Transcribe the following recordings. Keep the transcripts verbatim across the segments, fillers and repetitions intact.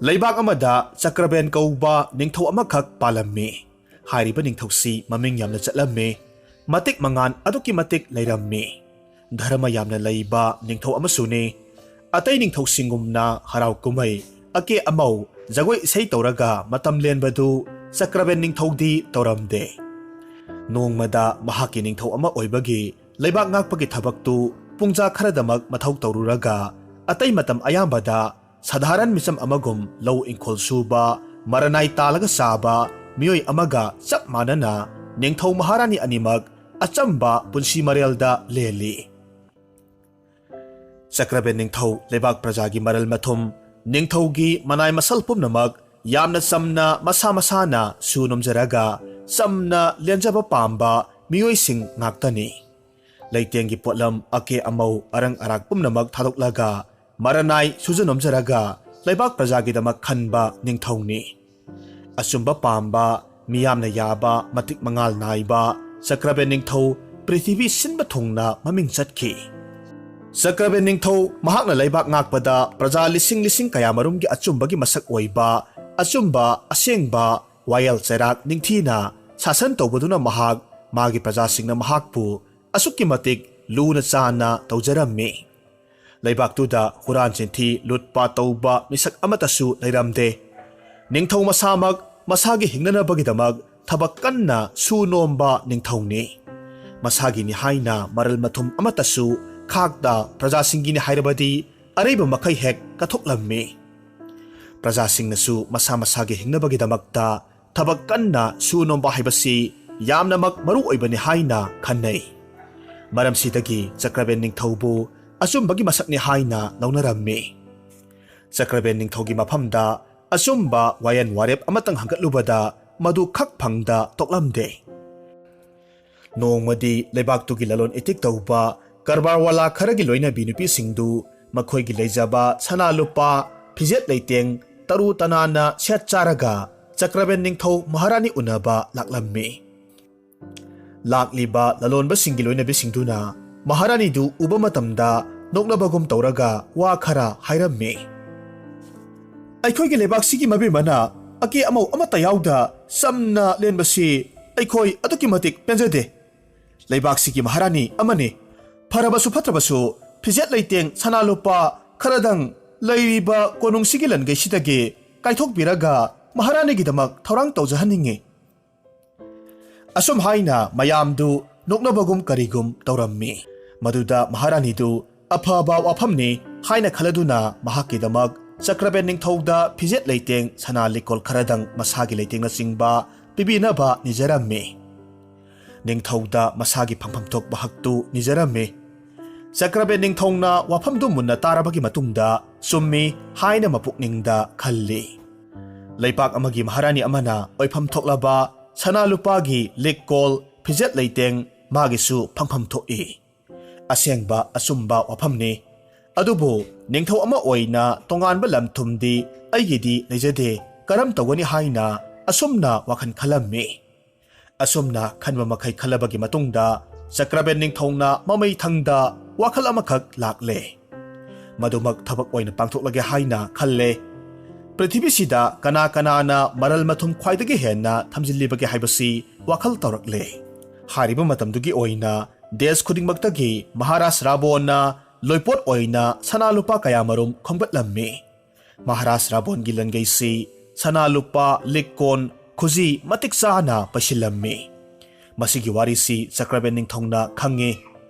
ꯂꯩꯕꯥꯛ ꯑꯃꯗ ꯆꯀ꯭ꯔꯕꯦꯟ ꯀꯧꯕ ꯅꯤꯡꯊꯧ ꯑꯃꯈꯛ ꯄꯥꯜꯂꯝꯃꯤ꯫ ꯍꯥꯏꯔꯤꯕ ꯅꯤꯡꯊꯧꯁꯤ ꯃꯃꯤꯡ ꯌꯥꯝꯅ ꯆꯠꯂꯝꯃꯤ꯫ ꯃꯇꯤꯛ ꯃꯉꯥꯟ ꯑꯗꯨꯛꯀꯤ ꯃꯇꯤꯛ ꯂꯩꯔꯝꯃꯤ꯫ ꯙꯔꯃ ꯌꯥꯝꯅ ꯂꯩꯕ ꯅꯤꯡꯊꯧ ꯑꯃꯁꯨꯅꯤ꯫ ꯑꯇꯩ ꯅꯤꯡꯊꯧꯁꯤꯡꯒꯨꯝꯅ ꯍꯔꯥꯎ ꯀꯨꯝꯍꯩ, ꯑꯀꯦ ꯑꯃꯧ, ꯖꯒꯣꯏ ꯏꯁꯩ ꯇꯧꯔꯒ ꯃꯇꯝ ꯂꯦꯟꯕꯗꯨ ꯆꯀ꯭ꯔꯕꯦꯟ ꯅꯤꯡꯊꯧꯗꯤ ꯇꯧꯔꯝꯗꯦ꯫ ꯅꯣꯡꯃꯗ ꯃꯍꯥꯛꯀꯤ ꯅꯤꯡꯊꯧ ꯑꯃ ꯑꯣꯏꯕꯒꯤ ꯂꯩꯕꯥꯛ ꯉꯥꯛꯄꯒꯤ ꯊꯕꯛꯇꯨ ꯄꯨꯡꯖꯥ ꯈꯔꯗꯃꯛ ꯃꯊꯧ ꯇꯧꯔꯨꯔꯒ, ꯑꯇꯩ ꯃꯇꯝ ꯑꯌꯥꯝꯕꯗ ꯁꯥꯙꯥꯔꯟ ꯃꯤꯆꯝ ꯑꯃꯒꯨꯝ ꯂꯧ ꯏꯪꯈꯣꯜ ꯁꯨꯕ, ꯃꯔꯅꯥꯏ ꯇꯥꯜꯂꯒ ꯆꯥꯕ ꯃꯤꯑꯣꯏ ꯑꯃꯒ ꯆꯞ ꯃꯥꯟꯅꯅ ꯅꯤꯡꯊꯧ ꯃꯍꯥꯔꯥꯅꯤ ꯑꯅꯤꯃꯛ ꯑꯆꯝꯕ ꯄꯨꯟꯁꯤ ꯃꯔꯦꯜꯗ ꯂꯦꯜꯂꯤ꯫ ꯆꯀ꯭ꯔꯕꯦꯟ ꯅꯤꯡꯊꯧ ꯂꯩꯕꯥꯛ ꯄ꯭ꯔꯖꯥꯒꯤ ꯃꯔꯜ ꯃꯊꯨꯝ, ꯅꯤꯡꯊꯧꯒꯤ ꯃꯅꯥꯏ ꯃꯁꯜ ꯄꯨꯝꯅꯃꯛ ꯌꯥꯝꯅ ꯆꯝꯅ ꯃꯁꯥ ꯃꯁꯥꯅ ꯁꯨ ꯅꯣꯝꯖꯔꯒ ꯆꯝꯅ ꯂꯦꯟꯖꯕ ꯄꯥꯝꯕ ꯃꯤꯑꯣꯏꯁꯤꯡ ꯉꯥꯛꯇꯅꯤ꯫ ꯂꯩꯇꯦꯡꯒꯤ ꯄꯣꯠꯂꯝ ꯑꯀꯦ ꯑꯃꯧ ꯑꯔꯪ ꯑꯔꯥꯛ ꯄꯨꯝꯅꯃꯛ ꯊꯥꯗꯣꯛꯂꯒ ꯃꯔꯅꯥꯏ ꯁꯨꯖ ꯅꯣꯝꯖꯔꯒ ꯂꯩꯕꯥꯛ ꯄ꯭ꯔꯖꯥꯒꯤꯗꯃꯛ ꯈꯟꯕ ꯅꯤꯡꯊꯧꯅꯤ꯫ ꯑꯆꯨꯝꯕ ꯄꯥꯝꯕ, ꯃꯤꯌꯥꯝꯅ ꯌꯥꯕ, ꯃꯇꯤꯛ ꯃꯉꯥꯜ ꯅꯥꯏꯕ ꯆꯀ꯭ꯔꯕꯦꯟ ꯅꯤꯡꯊꯧ ꯄ꯭ꯔꯤꯊꯤꯕꯤ ꯁꯤꯟꯕ ꯊꯨꯡꯅ ꯃꯃꯤꯡ ꯆꯠꯈꯤ꯫ ꯆꯀ꯭ꯔꯕꯦꯟ ꯅꯤꯡꯊꯧ ꯃꯍꯥꯛꯅ ꯂꯩꯕꯥꯛ ꯉꯥꯛꯄꯗ ꯄ꯭ꯔꯖꯥ ꯂꯤꯁꯤꯡ ꯂꯤꯁꯤꯡ ꯀꯌꯥꯃꯔꯨꯝꯒꯤ ꯑꯆꯨꯝꯕꯒꯤ ꯃꯁꯛ ꯑꯣꯏꯕ, ꯑꯆꯨꯝꯕ, ꯑꯁꯦꯡꯕ, ꯋꯥꯌꯦꯜ ꯆꯩꯔꯥꯛ ꯅꯤꯡꯊꯤꯅ ꯁꯥꯁꯟ ꯇꯧꯕꯗꯨꯅ ꯃꯍꯥꯛ, ꯃꯥꯒꯤ ꯄ꯭ꯔꯖꯥꯁꯤꯡꯅ ꯃꯍꯥꯛꯄꯨ ꯑꯁꯨꯛꯀꯤ ꯃꯇꯤꯛ ꯂꯨꯅ ꯆꯥꯟꯅ ꯇꯧꯖꯔꯝꯃꯤ꯫ ꯂꯩꯕꯥꯛꯇꯨꯗ ꯍꯨꯔꯥꯟ ꯆꯤꯟꯊꯤ, ꯂꯨꯠꯄꯥꯠ ꯇꯧꯕ ꯃꯤꯁꯛ ꯑꯃꯠꯇꯁꯨ ꯂꯩꯔꯝꯗꯦ꯫ ꯅꯤꯡꯊꯧ ꯃꯁꯥꯃꯛ ꯃꯁꯥꯒꯤ ꯍꯤꯡꯅꯅꯕꯒꯤꯗꯃꯛ ꯊꯕꯛ ꯀꯟꯅ ꯁꯨ ꯅꯣꯝꯕ ꯅꯤꯡꯊꯧꯅꯤ꯫ ꯃꯁꯥꯒꯤꯅꯤ ꯍꯥꯏꯅ ꯃꯔꯜ ꯃꯊꯨꯝ ꯑꯃꯠꯇꯁꯨ ꯈꯥꯛꯇ, ꯄ꯭ꯔꯖꯥꯁꯤꯡꯒꯤꯅꯤ ꯍꯥꯏꯔꯕꯗꯤ ꯑꯔꯩꯕ ꯃꯈꯩ ꯍꯦꯛ ꯀꯠꯊꯣꯛꯂꯝꯃꯤ꯫ ꯄ꯭ꯔꯖꯥꯁꯤꯡꯅꯁꯨ ꯃꯁꯥ ꯃꯁꯥꯒꯤ ꯍꯤꯡꯅꯕꯒꯤꯗꯃꯛꯇ ꯊꯕꯛ ꯀꯟꯅ ꯁꯨ ꯅꯣꯝꯕ ꯍꯥꯏꯕꯁꯤ ꯌꯥꯝꯅꯃꯛ ꯃꯔꯨ ꯑꯣꯏꯕꯅꯤ ꯍꯥꯏꯅ ꯈꯟꯅꯩ꯫ ꯃꯔꯝꯁꯤꯗꯒꯤ ꯆꯀ꯭ꯔꯕꯦꯟ ꯅꯤꯡꯊꯧꯕꯨ ꯑꯆꯨꯝꯕꯒꯤ ꯃꯁꯛꯅꯤ ꯍꯥꯏꯅ ꯂꯧꯅꯔꯝꯃꯤ꯫ ꯆꯀ꯭ꯔꯕꯦꯟ ꯅꯤꯡꯊꯧꯒꯤ ꯃꯐꯝꯗ ꯑꯆꯨꯝꯕ ꯋꯥꯌꯦꯟ ꯋꯥꯔꯦꯞ ꯑꯃꯇꯪ ꯍꯪꯒꯠꯂꯨꯕꯗ ꯃꯗꯨ ꯈꯛ ꯐꯪꯗ ꯇꯣꯛꯂꯝꯗꯦ꯫ ꯅꯣꯡꯃꯗꯤ ꯂꯩꯕꯥꯛꯇꯨꯒꯤ ꯂꯂꯣꯟ ꯏꯇꯤꯛ ꯇꯧꯕ ꯀꯔꯕꯥꯔꯋꯥꯂꯥ ꯈꯔꯒꯤ ꯂꯣꯏꯅꯕꯤ ꯅꯨꯄꯤꯁꯤꯡꯗꯨ ꯃꯈꯣꯏꯒꯤ ꯂꯩꯖꯕ ꯁꯅꯥ ꯂꯨꯄꯥ, ꯐꯤꯖꯦꯠ ꯂꯩꯇꯦꯡ ꯇꯔꯨ ꯇꯅꯥꯟꯅ ꯁꯦꯠ ꯆꯥꯔꯒ ꯆꯀ꯭ꯔꯕꯦꯟ ꯅꯤꯡꯊꯧ ꯃꯍꯥꯔꯥꯅꯤ ꯎꯅꯕ ꯂꯥꯛꯂꯝꯃꯤ꯫ ꯂꯥꯛꯂꯤꯕ ꯂꯂꯣꯟꯕꯁꯤꯡꯒꯤ ꯂꯣꯏꯅꯕꯤꯁꯤꯡꯗꯨꯅ ꯃꯍꯥꯔꯥꯅꯤꯗꯨ ꯎꯕ ꯃꯇꯝꯗ ꯅꯣꯛꯅꯕꯒꯨꯝ ꯇꯧꯔꯒ ꯋꯥ ꯈꯔ ꯍꯥꯏꯔꯝꯃꯤ꯫ ꯑꯩꯈꯣꯏꯒꯤ ꯂꯩꯕꯥꯛꯁꯤꯒꯤ ꯃꯕꯦꯝꯃꯅ ꯑꯀꯦ ꯑꯃꯧ ꯑꯃꯠꯇ ꯌꯥꯎꯗ ꯆꯝꯅ ꯂꯦꯟꯕꯁꯤ ꯑꯩꯈꯣꯏ ꯑꯗꯨꯛꯀꯤ ꯃꯇꯤꯛ ꯄꯦꯟꯖꯗꯦ꯫ ꯂꯩꯕꯥꯛꯁꯤꯒꯤ ꯃꯍꯥꯔꯥꯅꯤ ꯑꯃꯅꯤ, ꯐꯔꯕꯁꯨ ꯐꯠꯇ꯭ꯔꯕꯁꯨ ꯐꯤꯖꯦꯠ ꯂꯩꯇꯦꯡ ꯁꯅꯥ ꯂꯨꯄꯥ ꯈꯔꯗꯪ ꯂꯩꯔꯤꯕ ꯀꯣꯅꯨꯡꯁꯤꯒꯤ ꯂꯟꯒꯩꯁꯤꯗꯒꯤ ꯀꯥꯏꯊꯣꯛꯄꯤꯔꯒ ꯃꯍꯥꯔꯥꯅꯤꯒꯤꯗꯃꯛ ꯊꯧꯔꯥꯡ ꯇꯧꯖꯍꯟꯅꯤꯡꯏ꯫ ꯑꯁꯨꯝ ꯍꯥꯏꯅ ꯃꯌꯥꯝꯗꯨ ꯅꯣꯛꯅꯕꯒꯨꯝ ꯀꯔꯤꯒꯨꯝ ꯇꯧꯔꯝꯃꯤ꯫ ꯃꯗꯨꯗ ꯃꯍꯥꯔꯥꯅꯤꯗꯨ ꯑꯐꯕ ꯋꯥꯐꯝꯅꯤ ꯍꯥꯏꯅ ꯈꯜꯂꯗꯨꯅ ꯃꯍꯥꯛꯀꯤꯗꯃꯛ ꯆꯀ꯭ꯔꯕꯦꯟ ꯅꯤꯡꯊꯧꯗ ꯐꯤꯖꯦꯠ ꯂꯩꯇꯦꯡ, ꯁꯅꯥ ꯂꯤꯛꯀꯣꯜ ꯈꯔꯗꯪ ꯃꯁꯥꯒꯤ ꯂꯩꯇꯦꯡꯅꯆꯤꯡꯕ ꯄꯤꯕꯤꯅꯕ ꯅꯤꯖꯔꯝꯃꯤ꯫ ꯅꯤꯡꯊꯧꯗ ꯃꯁꯥꯒꯤ ꯐꯪꯐꯝ ꯊꯣꯛꯄ ꯍꯛꯇꯨ ꯅꯤꯖꯔꯝꯃꯤ꯫ ꯆꯀ꯭ꯔꯕꯦꯟ ꯅꯤꯡꯊꯧꯅ ꯋꯥꯐꯝꯗꯨ ꯃꯨꯟꯅ ꯇꯥꯔꯕꯒꯤ ꯃꯇꯨꯡꯗ ꯆꯨꯝꯃꯤ ꯍꯥꯏꯅ ꯃꯄꯨꯛꯅꯤꯡꯗ ꯈꯜꯂꯤ꯫ ꯂꯩꯄꯥꯛ ꯑꯃꯒꯤ ꯃꯍꯥꯔꯥꯅꯤ ꯑꯃꯅ ꯑꯣꯏꯐꯝ ꯊꯣꯛꯂꯕ ꯁꯅꯥ ꯂꯨꯄꯥꯒꯤ ꯂꯤꯛꯀꯣꯜ, ꯐꯤꯖꯦꯠ ꯂꯩꯇꯦꯡ ꯃꯥꯒꯤꯁꯨ ꯐꯪꯐꯝ ꯊꯣꯛꯏ꯫ ꯑꯁꯦꯡꯕ ꯑꯆꯨꯝꯕ ꯋꯥꯐꯝꯅꯤ꯫ ꯑꯗꯨꯕꯨ ꯅꯤꯡꯊꯧ ꯑꯃ ꯑꯣꯏꯅ ꯇꯣꯉꯥꯟꯕ ꯂꯝ ꯊꯨꯝꯗꯤ ꯑꯩꯒꯤꯗꯤ ꯂꯩꯖꯗꯦ, ꯀꯔꯝ ꯇꯧꯒꯅꯤ ꯍꯥꯏꯅ ꯑꯁꯨꯝꯅ ꯋꯥꯈꯜ ꯈꯜꯂꯝꯃꯤ꯫ ꯑꯁꯨꯝꯅ ꯈꯟꯕ ꯃꯈꯩ ꯈꯜꯂꯕꯒꯤ ꯃꯇꯨꯡꯗ ꯆꯀ꯭ꯔꯕꯦꯟ ꯅꯤꯡꯊꯧꯅ ꯃꯃꯩ ꯊꯪꯗ ꯋꯥꯈꯜ ꯑꯃꯈꯛ ꯂꯥꯛꯂꯦ꯫ ꯃꯗꯨꯃꯛ ꯊꯕꯛ ꯑꯣꯏꯅ ꯄꯥꯡꯊꯣꯛꯂꯒꯦ ꯍꯥꯏꯅ ꯈꯜꯂꯦ꯫ ꯄ꯭ꯔꯤꯊꯤꯕꯤꯁꯤꯗ ꯀꯅꯥ ꯀꯅꯥꯅ ꯃꯔꯜ ꯃꯊꯨꯝ ꯈ꯭ꯋꯥꯏꯗꯒꯤ ꯍꯦꯟꯅ ꯊꯝꯖꯤꯜꯂꯤꯕꯒꯦ ꯍꯥꯏꯕꯁꯤ ꯋꯥꯈꯜ ꯇꯧꯔꯛꯂꯦ꯫ ꯍꯥꯏꯔꯤꯕ ꯃꯇꯝꯗꯨꯒꯤ ꯑꯣꯏꯅ ꯗꯦꯁ ꯈꯨꯗꯤꯡꯃꯛꯇꯒꯤ ꯃꯍꯥꯔꯥꯖ ꯔꯥꯕꯣꯟꯅ ꯂꯣꯏꯄꯣꯠ ꯑꯣꯏꯅ ꯁꯅꯥ ꯂꯨꯄꯥ ꯀꯌꯥꯃꯔꯨꯝ ꯈꯣꯝꯒꯠꯂꯝꯃꯤ꯫ ꯃꯍꯥꯔꯥꯖ ꯔꯥꯕꯣꯟꯒꯤ ꯂꯟꯒꯩꯁꯤ ꯁꯅꯥ ꯂꯨꯄꯥ, ꯂꯤꯛ ꯀꯣꯟ, ꯈꯨꯖꯤ ꯃꯇꯤꯛ ꯆꯥꯅ ꯄꯩꯁꯤꯜꯂꯝꯃꯤ꯫ ꯃꯁꯤꯒꯤ ꯋꯥꯔꯤꯁꯤ ꯆꯀ꯭ꯔꯕꯦꯟ ꯅꯤꯡꯊꯧꯅ ꯈꯪꯉꯤ꯫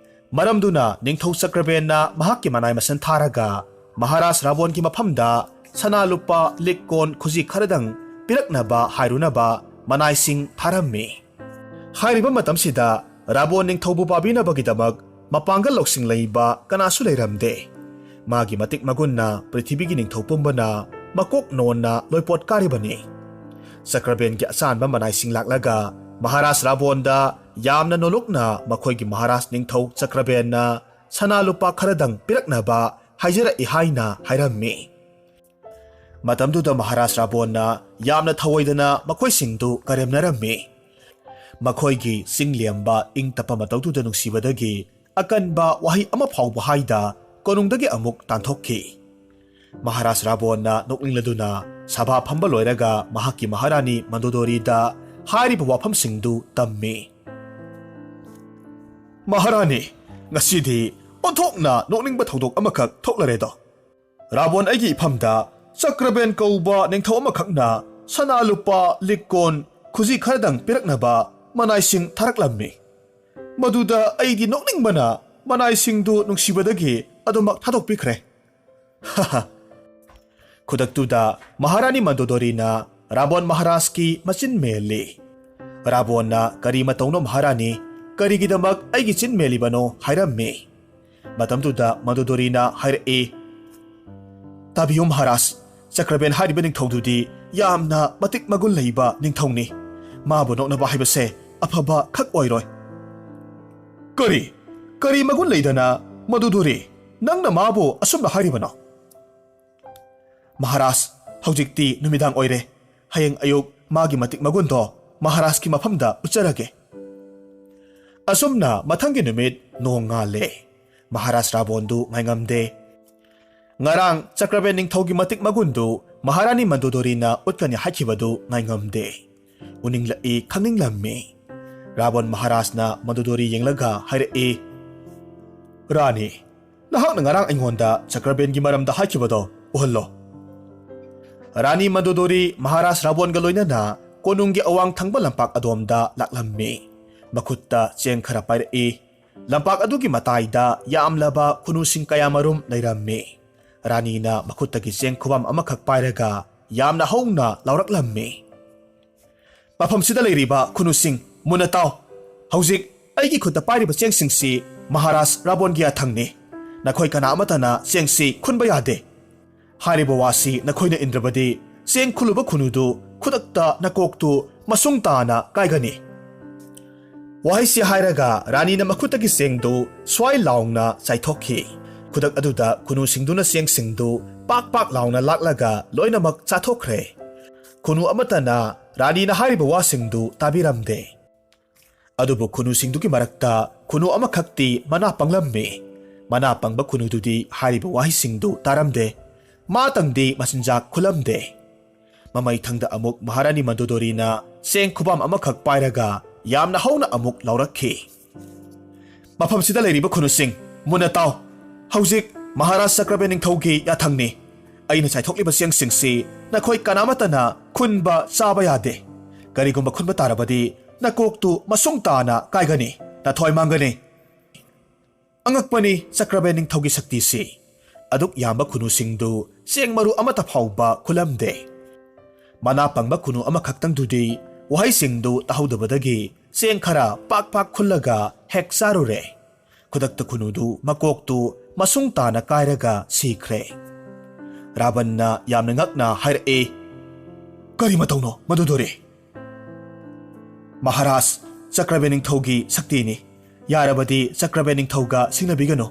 ꯃꯔꯝꯗꯨꯅ ꯅꯤꯡꯊꯧ ꯆꯀ꯭ꯔꯕꯦꯟꯅ ꯃꯍꯥꯛꯀꯤ ꯃꯅꯥꯏ ꯃꯁꯟ ꯊꯥꯔꯒ ꯃꯍꯥꯔꯥꯖ ꯔꯥꯕꯣꯟꯒꯤ ꯃꯐꯝꯗ ꯁꯅꯥ ꯂꯨꯄꯥ, ꯂꯤꯛ ꯀꯣꯟ, ꯈꯨꯖꯤ ꯈꯔꯗꯪ ꯄꯤꯔꯛꯅꯕ ꯍꯥꯏꯔꯨꯅꯕ ꯃꯅꯥꯏꯁꯤꯡ ꯊꯥꯔꯝꯃꯤ꯫ ꯍꯥꯏꯔꯤꯕ ꯃꯇꯝꯁꯤꯗ ꯔꯥꯕꯣꯟ ꯅꯤꯡꯊꯧꯕꯨ ꯄꯥꯕꯤꯅꯕꯒꯤꯗꯃꯛ ꯃꯄꯥꯡꯒꯜ ꯂꯧꯁꯤꯡ ꯂꯩꯕ ꯀꯅꯥꯁꯨ ꯂꯩꯔꯝꯗꯦ꯫ ꯃꯥꯒꯤ ꯃꯇꯤꯛ ꯃꯒꯨꯟꯅ ꯄ꯭ꯔꯤꯊꯤꯕꯤꯒꯤ ꯅꯤꯡꯊꯧ ꯄꯨꯝꯕꯅ ꯃꯀꯣꯛ ꯅꯣꯟꯅ ꯂꯣꯏꯄꯣꯠ ꯀꯥꯔꯤꯕꯅꯤ꯫ ꯆꯀ꯭ꯔꯕꯦꯟꯒꯤ ꯑꯆꯥꯟꯕ ꯃꯅꯥꯏꯁꯤꯡ ꯂꯥꯛꯂꯒ ꯃꯍꯥꯔꯥꯖ ꯔꯥꯕꯣꯟꯗ ꯌꯥꯝꯅ ꯅꯣꯂꯨꯛꯅ ꯃꯈꯣꯏꯒꯤ ꯃꯍꯥꯔꯥꯖ ꯅꯤꯡꯊꯧ ꯆꯀ꯭ꯔꯕꯦꯟꯅ ꯁꯅꯥ ꯂꯨꯄꯥ ꯈꯔꯗꯪ ꯄꯤꯔꯛꯅꯕ ꯍꯥꯏꯖꯔꯛꯏ ꯍꯥꯏꯅ ꯍꯥꯏꯔꯝꯃꯤ꯫ ꯃꯇꯝꯗꯨꯗ ꯃꯍꯥꯔꯥꯖ ꯔꯥꯕꯣꯟꯅ ꯌꯥꯝꯅ ꯊꯧꯑꯣꯏꯗꯅ ꯃꯈꯣꯏꯁꯤꯡꯗꯨ ꯀꯔꯦꯝꯅꯔꯝꯃꯤ꯫ ꯃꯈꯣꯏꯒꯤ ꯆꯤꯡ ꯂꯦꯝꯕ ꯏꯪ ꯇꯞꯄ ꯃꯇꯧꯗꯨꯗ ꯅꯨꯡꯁꯤꯕꯗꯒꯤ ꯑꯀꯟꯕ ꯋꯥꯍꯩ ꯑꯃ ꯐꯥꯎꯕ ꯍꯥꯏꯗ ꯀꯣꯅꯨꯡꯗꯒꯤ ꯑꯃꯨꯛ ꯇꯥꯟꯊꯣꯛꯈꯤ꯫ ꯃꯍꯥꯔꯥꯖ ꯔꯥꯕꯣꯟꯅ ꯅꯣꯛꯅꯤꯡꯂꯗꯨꯅ ꯁꯚꯥ ꯐꯝꯕ ꯂꯣꯏꯔꯒ ꯃꯍꯥꯛꯀꯤ ꯃꯍꯥꯔꯥꯅꯤ ꯃꯟꯗꯣꯗꯣꯔꯤꯗ ꯍꯥꯏꯔꯤꯕ ꯋꯥꯐꯝꯁꯤꯡꯗꯨ ꯇꯝꯃꯤ꯫ "ꯃꯍꯥꯔꯥꯅꯤ, ꯉꯁꯤꯗꯤ ꯑꯣꯟꯊꯣꯛꯅ ꯅꯣꯛꯅꯤꯡꯕ ꯊꯧꯗꯣꯛ ꯑꯃꯈꯛ ꯊꯣꯛꯂꯔꯦꯗꯣ꯫ ꯔꯥꯕꯣꯟ ꯑꯩꯒꯤ ꯏꯐꯝꯗ ꯆꯀ꯭ꯔꯕꯦꯟ ꯀꯧꯕ ꯅꯤꯡꯊꯧ ꯑꯃꯈꯛꯅ ꯁꯅꯥ ꯂꯨꯄꯥ, ꯂꯤꯛ ꯀꯣꯟ, ꯈꯨꯖꯤ ꯈꯔꯗꯪ ꯄꯤꯔꯛꯅꯕ ꯃꯅꯥꯏꯁꯤꯡ ꯊꯥꯔꯛꯂꯝꯃꯤ꯫ ꯃꯗꯨꯗ ꯑꯩꯗꯤ ꯅꯣꯛꯅꯤꯡꯕꯅ ꯃꯅꯥꯏꯁꯤꯡꯗꯨ ꯅꯨꯡꯁꯤꯕꯗꯒꯤ ꯑꯗꯨꯃꯛ ꯊꯥꯗꯣꯛꯄꯤꯈ꯭ꯔꯦ꯫" ꯈꯨꯗꯛꯇꯨꯗ ꯃꯍꯥꯔꯥꯅꯤ ꯃꯟꯗꯣꯗꯣꯔꯤꯅ ꯔꯥꯕꯣꯟ ꯃꯍꯥꯔꯥꯖꯀꯤ ꯃꯆꯤꯟ ꯃꯦꯜꯂꯤ꯫ ꯔꯥꯕꯣꯟꯅ, "ꯀꯔꯤ ꯃꯇꯧꯅꯣ ꯃꯍꯥꯔꯥꯅꯤ? ꯀꯔꯤꯒꯤꯗꯃꯛ ꯑꯩꯒꯤ ꯆꯤꯟ ꯃꯦꯜꯂꯤꯕꯅꯣ?" ꯍꯥꯏꯔꯝꯃꯤ꯫ ꯃꯇꯝꯗꯨꯗ ꯃꯟꯗꯣꯗꯣꯔꯤꯅ ꯍꯥꯏꯔꯛꯏ, "ꯇꯥꯕꯤꯌꯨ ꯃꯍꯥꯔꯥꯖ, ꯆꯀ꯭ꯔꯕꯦꯟ ꯍꯥꯏꯔꯤꯕ ꯅꯤꯡꯊꯧꯗꯨꯗꯤ ꯌꯥꯝꯅ ꯃꯇꯤꯛ ꯃꯒꯨꯟ ꯂꯩꯕ ꯅꯤꯡꯊꯧꯅꯤ꯫ ꯃꯥꯕꯨ ꯅꯣꯛꯅꯕ ꯍꯥꯏꯕꯁꯦ ꯑꯐꯕ ꯈꯛ ꯑꯣꯏꯔꯣꯏ꯫" "ꯀꯔꯤ? ꯀꯔꯤ ꯃꯒꯨꯟ ꯂꯩꯗꯅ ꯃꯟꯗꯣꯗꯣꯔꯤ? ꯅꯪꯅ ꯃꯥꯕꯨ ꯑꯁꯨꯝꯅ ꯍꯥꯏꯔꯤꯕꯅꯣ?" "ꯃꯍꯥꯔꯥꯖ, ꯍꯧꯖꯤꯛꯇꯤ ꯅꯨꯃꯤꯗꯥꯡ ꯑꯣꯏꯔꯦ꯫ ꯍꯌꯦꯡ ꯑꯌꯨꯛ ꯃꯥꯒꯤ ꯃꯇꯤꯛ ꯃꯒꯨꯟꯗꯣ ꯃꯍꯥꯔꯥꯖꯀꯤ ꯃꯐꯝꯗ ꯎꯠꯆꯔꯒꯦ꯫" ꯑꯁꯨꯝꯅ ꯃꯊꯪꯒꯤ ꯅꯨꯃꯤꯠ ꯅꯣꯡ ꯉꯥꯜꯂꯦ꯫ ꯃꯍꯥꯔꯥꯖ ꯔꯥꯕꯣꯟꯗꯨ ꯉꯥꯏꯉꯝꯗꯦ꯫ ꯉꯔꯥꯡ ꯆꯀ꯭ꯔꯕꯦꯟ ꯅꯤꯡꯊꯧꯒꯤ ꯃꯇꯤꯛ ꯃꯒꯨꯟꯗꯨ ꯃꯍꯥꯔꯥꯅꯤ ꯃꯟꯗꯣꯗꯣꯔꯤꯅ ꯎꯠꯀꯅꯤ ꯍꯥꯏꯈꯤꯕꯗꯨ ꯉꯥꯏꯉꯝꯗꯦ꯫ ꯎꯅꯤꯡꯂꯛꯏ, ꯈꯪꯅꯤꯡꯂꯝꯃꯤ꯫ ꯔꯥꯕꯣꯟ ꯃꯍꯥꯔꯥꯖꯅ ꯃꯟꯗꯣꯗꯣꯔꯤ ꯌꯦꯡꯂꯒ ꯍꯥꯏꯔꯛꯏ, "ꯔꯥꯅꯤ, ꯅꯍꯥꯛꯅ ꯉꯔꯥꯡ ꯑꯩꯉꯣꯟꯗ ꯆꯀ꯭ꯔꯕꯦꯟꯒꯤ ꯃꯔꯝꯗ ꯍꯥꯏꯈꯤꯕꯗꯣ ꯎꯍꯜꯂꯣ꯫" ꯔꯥꯅꯤ ꯃꯟꯗꯣꯗꯣꯔꯤ ꯃꯍꯥꯔꯥꯖ ꯔꯥꯕꯣꯟꯒ ꯂꯣꯏꯅꯅ ꯀꯣꯅꯨꯡꯒꯤ ꯑꯋꯥꯡ ꯊꯪꯕ ꯂꯝꯄꯥꯛ ꯑꯗꯣꯝꯗ ꯂꯥꯛꯂꯝꯃꯤ꯫ ꯃꯈꯨꯠꯇ ꯆꯦꯡ ꯈꯔ ꯄꯥꯏꯔꯛꯏ꯫ ꯂꯝꯄꯥꯛ ꯑꯗꯨꯒꯤ ꯃꯇꯥꯏꯗ ꯌꯥꯝꯂꯕ ꯈꯨꯅꯨꯁꯤꯡ ꯀꯌꯥꯃꯔꯨꯝ ꯂꯩꯔꯝꯃꯤ꯫ ꯔꯥꯅꯤꯅ ꯃꯈꯨꯠꯇꯒꯤ ꯆꯦꯡ ꯈꯨꯕꯝ ꯑꯃꯈꯛ ꯄꯥꯏꯔꯒ ꯌꯥꯝꯅ ꯍꯧꯅ ꯂꯥꯎꯔꯛꯂꯝꯃꯤ, "ꯃꯐꯝꯁꯤꯗ ꯂꯩꯔꯤꯕ ꯈꯨꯅꯨꯁꯤꯡ, ꯃꯨꯟꯅ ꯇꯥꯎ꯫ ꯍꯧꯖꯤꯛ ꯑꯩꯒꯤ ꯈꯨꯠꯇ ꯄꯥꯏꯔꯤꯕ ꯆꯦꯡꯁꯤꯡꯁꯤ ꯃꯍꯥꯔꯥꯖ ꯔꯥꯕꯣꯟꯒꯤ ꯌꯥꯊꯪꯅꯤ꯫ ꯅꯈꯣꯏ ꯀꯅꯥ ꯑꯃꯠꯇꯅ ꯆꯦꯡꯁꯤ ꯈꯨꯟꯕ ꯌꯥꯗꯦ꯫ ꯍꯥꯏꯔꯤꯕ ꯋꯥꯁꯤ ꯅꯈꯣꯏꯅ ꯏꯟꯗ꯭ꯔꯕꯗꯤ ꯆꯦꯡ ꯈꯨꯜꯂꯨꯕ ꯈꯨꯅꯨꯗꯨ ꯈꯨꯗꯛꯇ ꯅꯀꯣꯛꯇꯨ ꯃꯁꯨꯡ ꯇꯥꯅ ꯀꯥꯏꯒꯅꯤ꯫" ꯋꯥꯍꯩꯁꯤ ꯍꯥꯏꯔꯒ ꯔꯥꯅꯤꯅ ꯃꯈꯨꯠꯇꯒꯤ ꯆꯦꯡꯗꯨ ꯁ꯭ꯋꯥꯏ ꯂꯥꯎꯅ ꯆꯥꯏꯊꯣꯛꯈꯤ꯫ ꯈꯨꯗꯛ ꯑꯗꯨꯗ ꯈꯨꯅꯨꯁꯤꯡꯗꯨꯅ ꯆꯦꯡꯁꯤꯡꯗꯨ ꯄꯥꯛ ꯄꯥꯛ ꯂꯥꯎꯅ ꯂꯥꯛꯂꯒ ꯂꯣꯏꯅꯃꯛ ꯆꯥꯊꯣꯛꯈ꯭ꯔꯦ꯫ ꯈꯨꯅꯨ ꯑꯃꯠꯇꯅ ꯔꯥꯅꯤꯅ ꯍꯥꯏꯔꯤꯕ ꯋꯥꯁꯤꯡꯗꯨ ꯇꯥꯕꯤꯔꯝꯗꯦ꯫ ꯑꯗꯨꯕꯨ ꯈꯨꯅꯨꯁꯤꯡꯗꯨꯒꯤ ꯃꯔꯛꯇ ꯈꯨꯅꯨ ꯑꯃꯈꯛꯇꯤ ꯃꯅꯥ ꯄꯪꯂꯝꯃꯤ꯫ ꯃꯅꯥ ꯄꯪꯕ ꯈꯨꯅꯨꯗꯨꯗꯤ ꯍꯥꯏꯔꯤꯕ ꯋꯥꯍꯩꯁꯤꯡꯗꯨ ꯇꯥꯔꯝꯗꯦ꯫ ꯃꯥꯇꯪꯗꯤ ꯃꯆꯤꯟꯖꯥꯛ ꯈꯨꯜꯂꯝꯗꯦ꯫ ꯃꯃꯩꯊꯪꯗ ꯑꯃꯨꯛ ꯃꯍꯥꯔꯥꯅꯤ ꯃꯟꯗꯣꯗꯣꯔꯤꯅ ꯆꯦꯡ ꯈꯨꯕꯥꯝ ꯑꯃꯈꯛ ꯄꯥꯏꯔꯒ ꯌꯥꯝꯅ ꯍꯧꯅ ꯑꯃꯨꯛ ꯂꯥꯎꯔꯛꯈꯤ꯫ "ꯃꯐꯝꯁꯤꯗ ꯂꯩꯔꯤꯕ ꯈꯨꯅꯨꯁꯤꯡ, ꯃꯨꯟꯅ ꯇꯥꯎ꯫ ꯍꯧꯖꯤꯛ ꯃꯍꯥꯔꯥꯖ ꯆꯀ꯭ꯔꯕꯦꯟ ꯅꯤꯡꯊꯧꯒꯤ ꯌꯥꯊꯪꯅꯤ꯫ ꯑꯩꯅ ꯆꯥꯏꯊꯣꯛꯂꯤꯕ ꯆꯦꯡꯁꯤꯡꯁꯤ ꯅꯈꯣꯏ ꯀꯅꯥꯃꯠꯇꯅ ꯈꯨꯟꯕ ꯆꯥꯕ ꯌꯥꯗꯦ꯫ ꯀꯔꯤꯒꯨꯝꯕ ꯈꯨꯟꯕ ꯇꯥꯔꯕꯗꯤ ꯅꯀꯣꯛꯇꯨ ꯃꯁꯨꯡ ꯇꯥꯅ ꯀꯥꯏꯒꯅꯤ, ꯅꯊ꯭ꯋꯥꯏ ꯃꯥꯡꯒꯅꯤ꯫ ꯑꯉꯛꯄꯅꯤ ꯆꯀ꯭ꯔꯕꯦꯟ ꯅꯤꯡꯊꯧꯒꯤ ꯁꯛꯇꯤꯁꯤ꯫" ꯑꯗꯨꯛ ꯌꯥꯝꯕ ꯈꯨꯅꯨꯁꯤꯡꯗꯨ ꯆꯦꯡ ꯃꯔꯨ ꯑꯃꯠꯇ ꯐꯥꯎꯕ ꯈꯨꯜꯂꯝꯗꯦ꯫ ꯃꯅꯥ ꯄꯪꯕ ꯈꯨꯅꯨ ꯑꯃꯈꯛꯇꯪꯗꯨꯗꯤ ꯋꯥꯍꯩꯁꯤꯡꯗꯨ ꯇꯥꯍꯧꯗꯕꯗꯒꯤ ꯆꯦꯡ ꯈꯔ ꯄꯥꯛ ꯄꯥꯛ ꯈꯨꯜꯂꯒ ꯍꯦꯛ ꯆꯥꯔꯨꯔꯦ꯫ ꯈꯨꯗꯛꯇ ꯈꯨꯅꯨꯗꯨ ꯃꯀꯣꯛꯇꯨ ꯃꯁꯨꯡ ꯇꯥꯅ ꯀꯥꯏꯔꯒ ꯁꯤꯈ꯭ꯔꯦ꯫ ꯔꯥꯕꯟꯅ ꯌꯥꯝꯅ ꯉꯛꯅ ꯍꯥꯏꯔꯛꯏ, "ꯀꯔꯤ ꯃꯇꯧꯅꯣ ꯃꯗꯨꯗꯨꯔꯤ?" "ꯃꯍꯥꯔꯥꯖ, ꯆꯀ꯭ꯔꯕꯦꯟ ꯅꯤꯡꯊꯧꯒꯤ ꯁꯛꯇꯤꯅꯤ꯫ ꯌꯥꯔꯕꯗꯤ ꯆꯀ꯭ꯔꯕꯦꯟ ꯅꯤꯡꯊꯧꯒ ꯁꯤꯡꯅꯕꯤꯒꯅꯨ꯫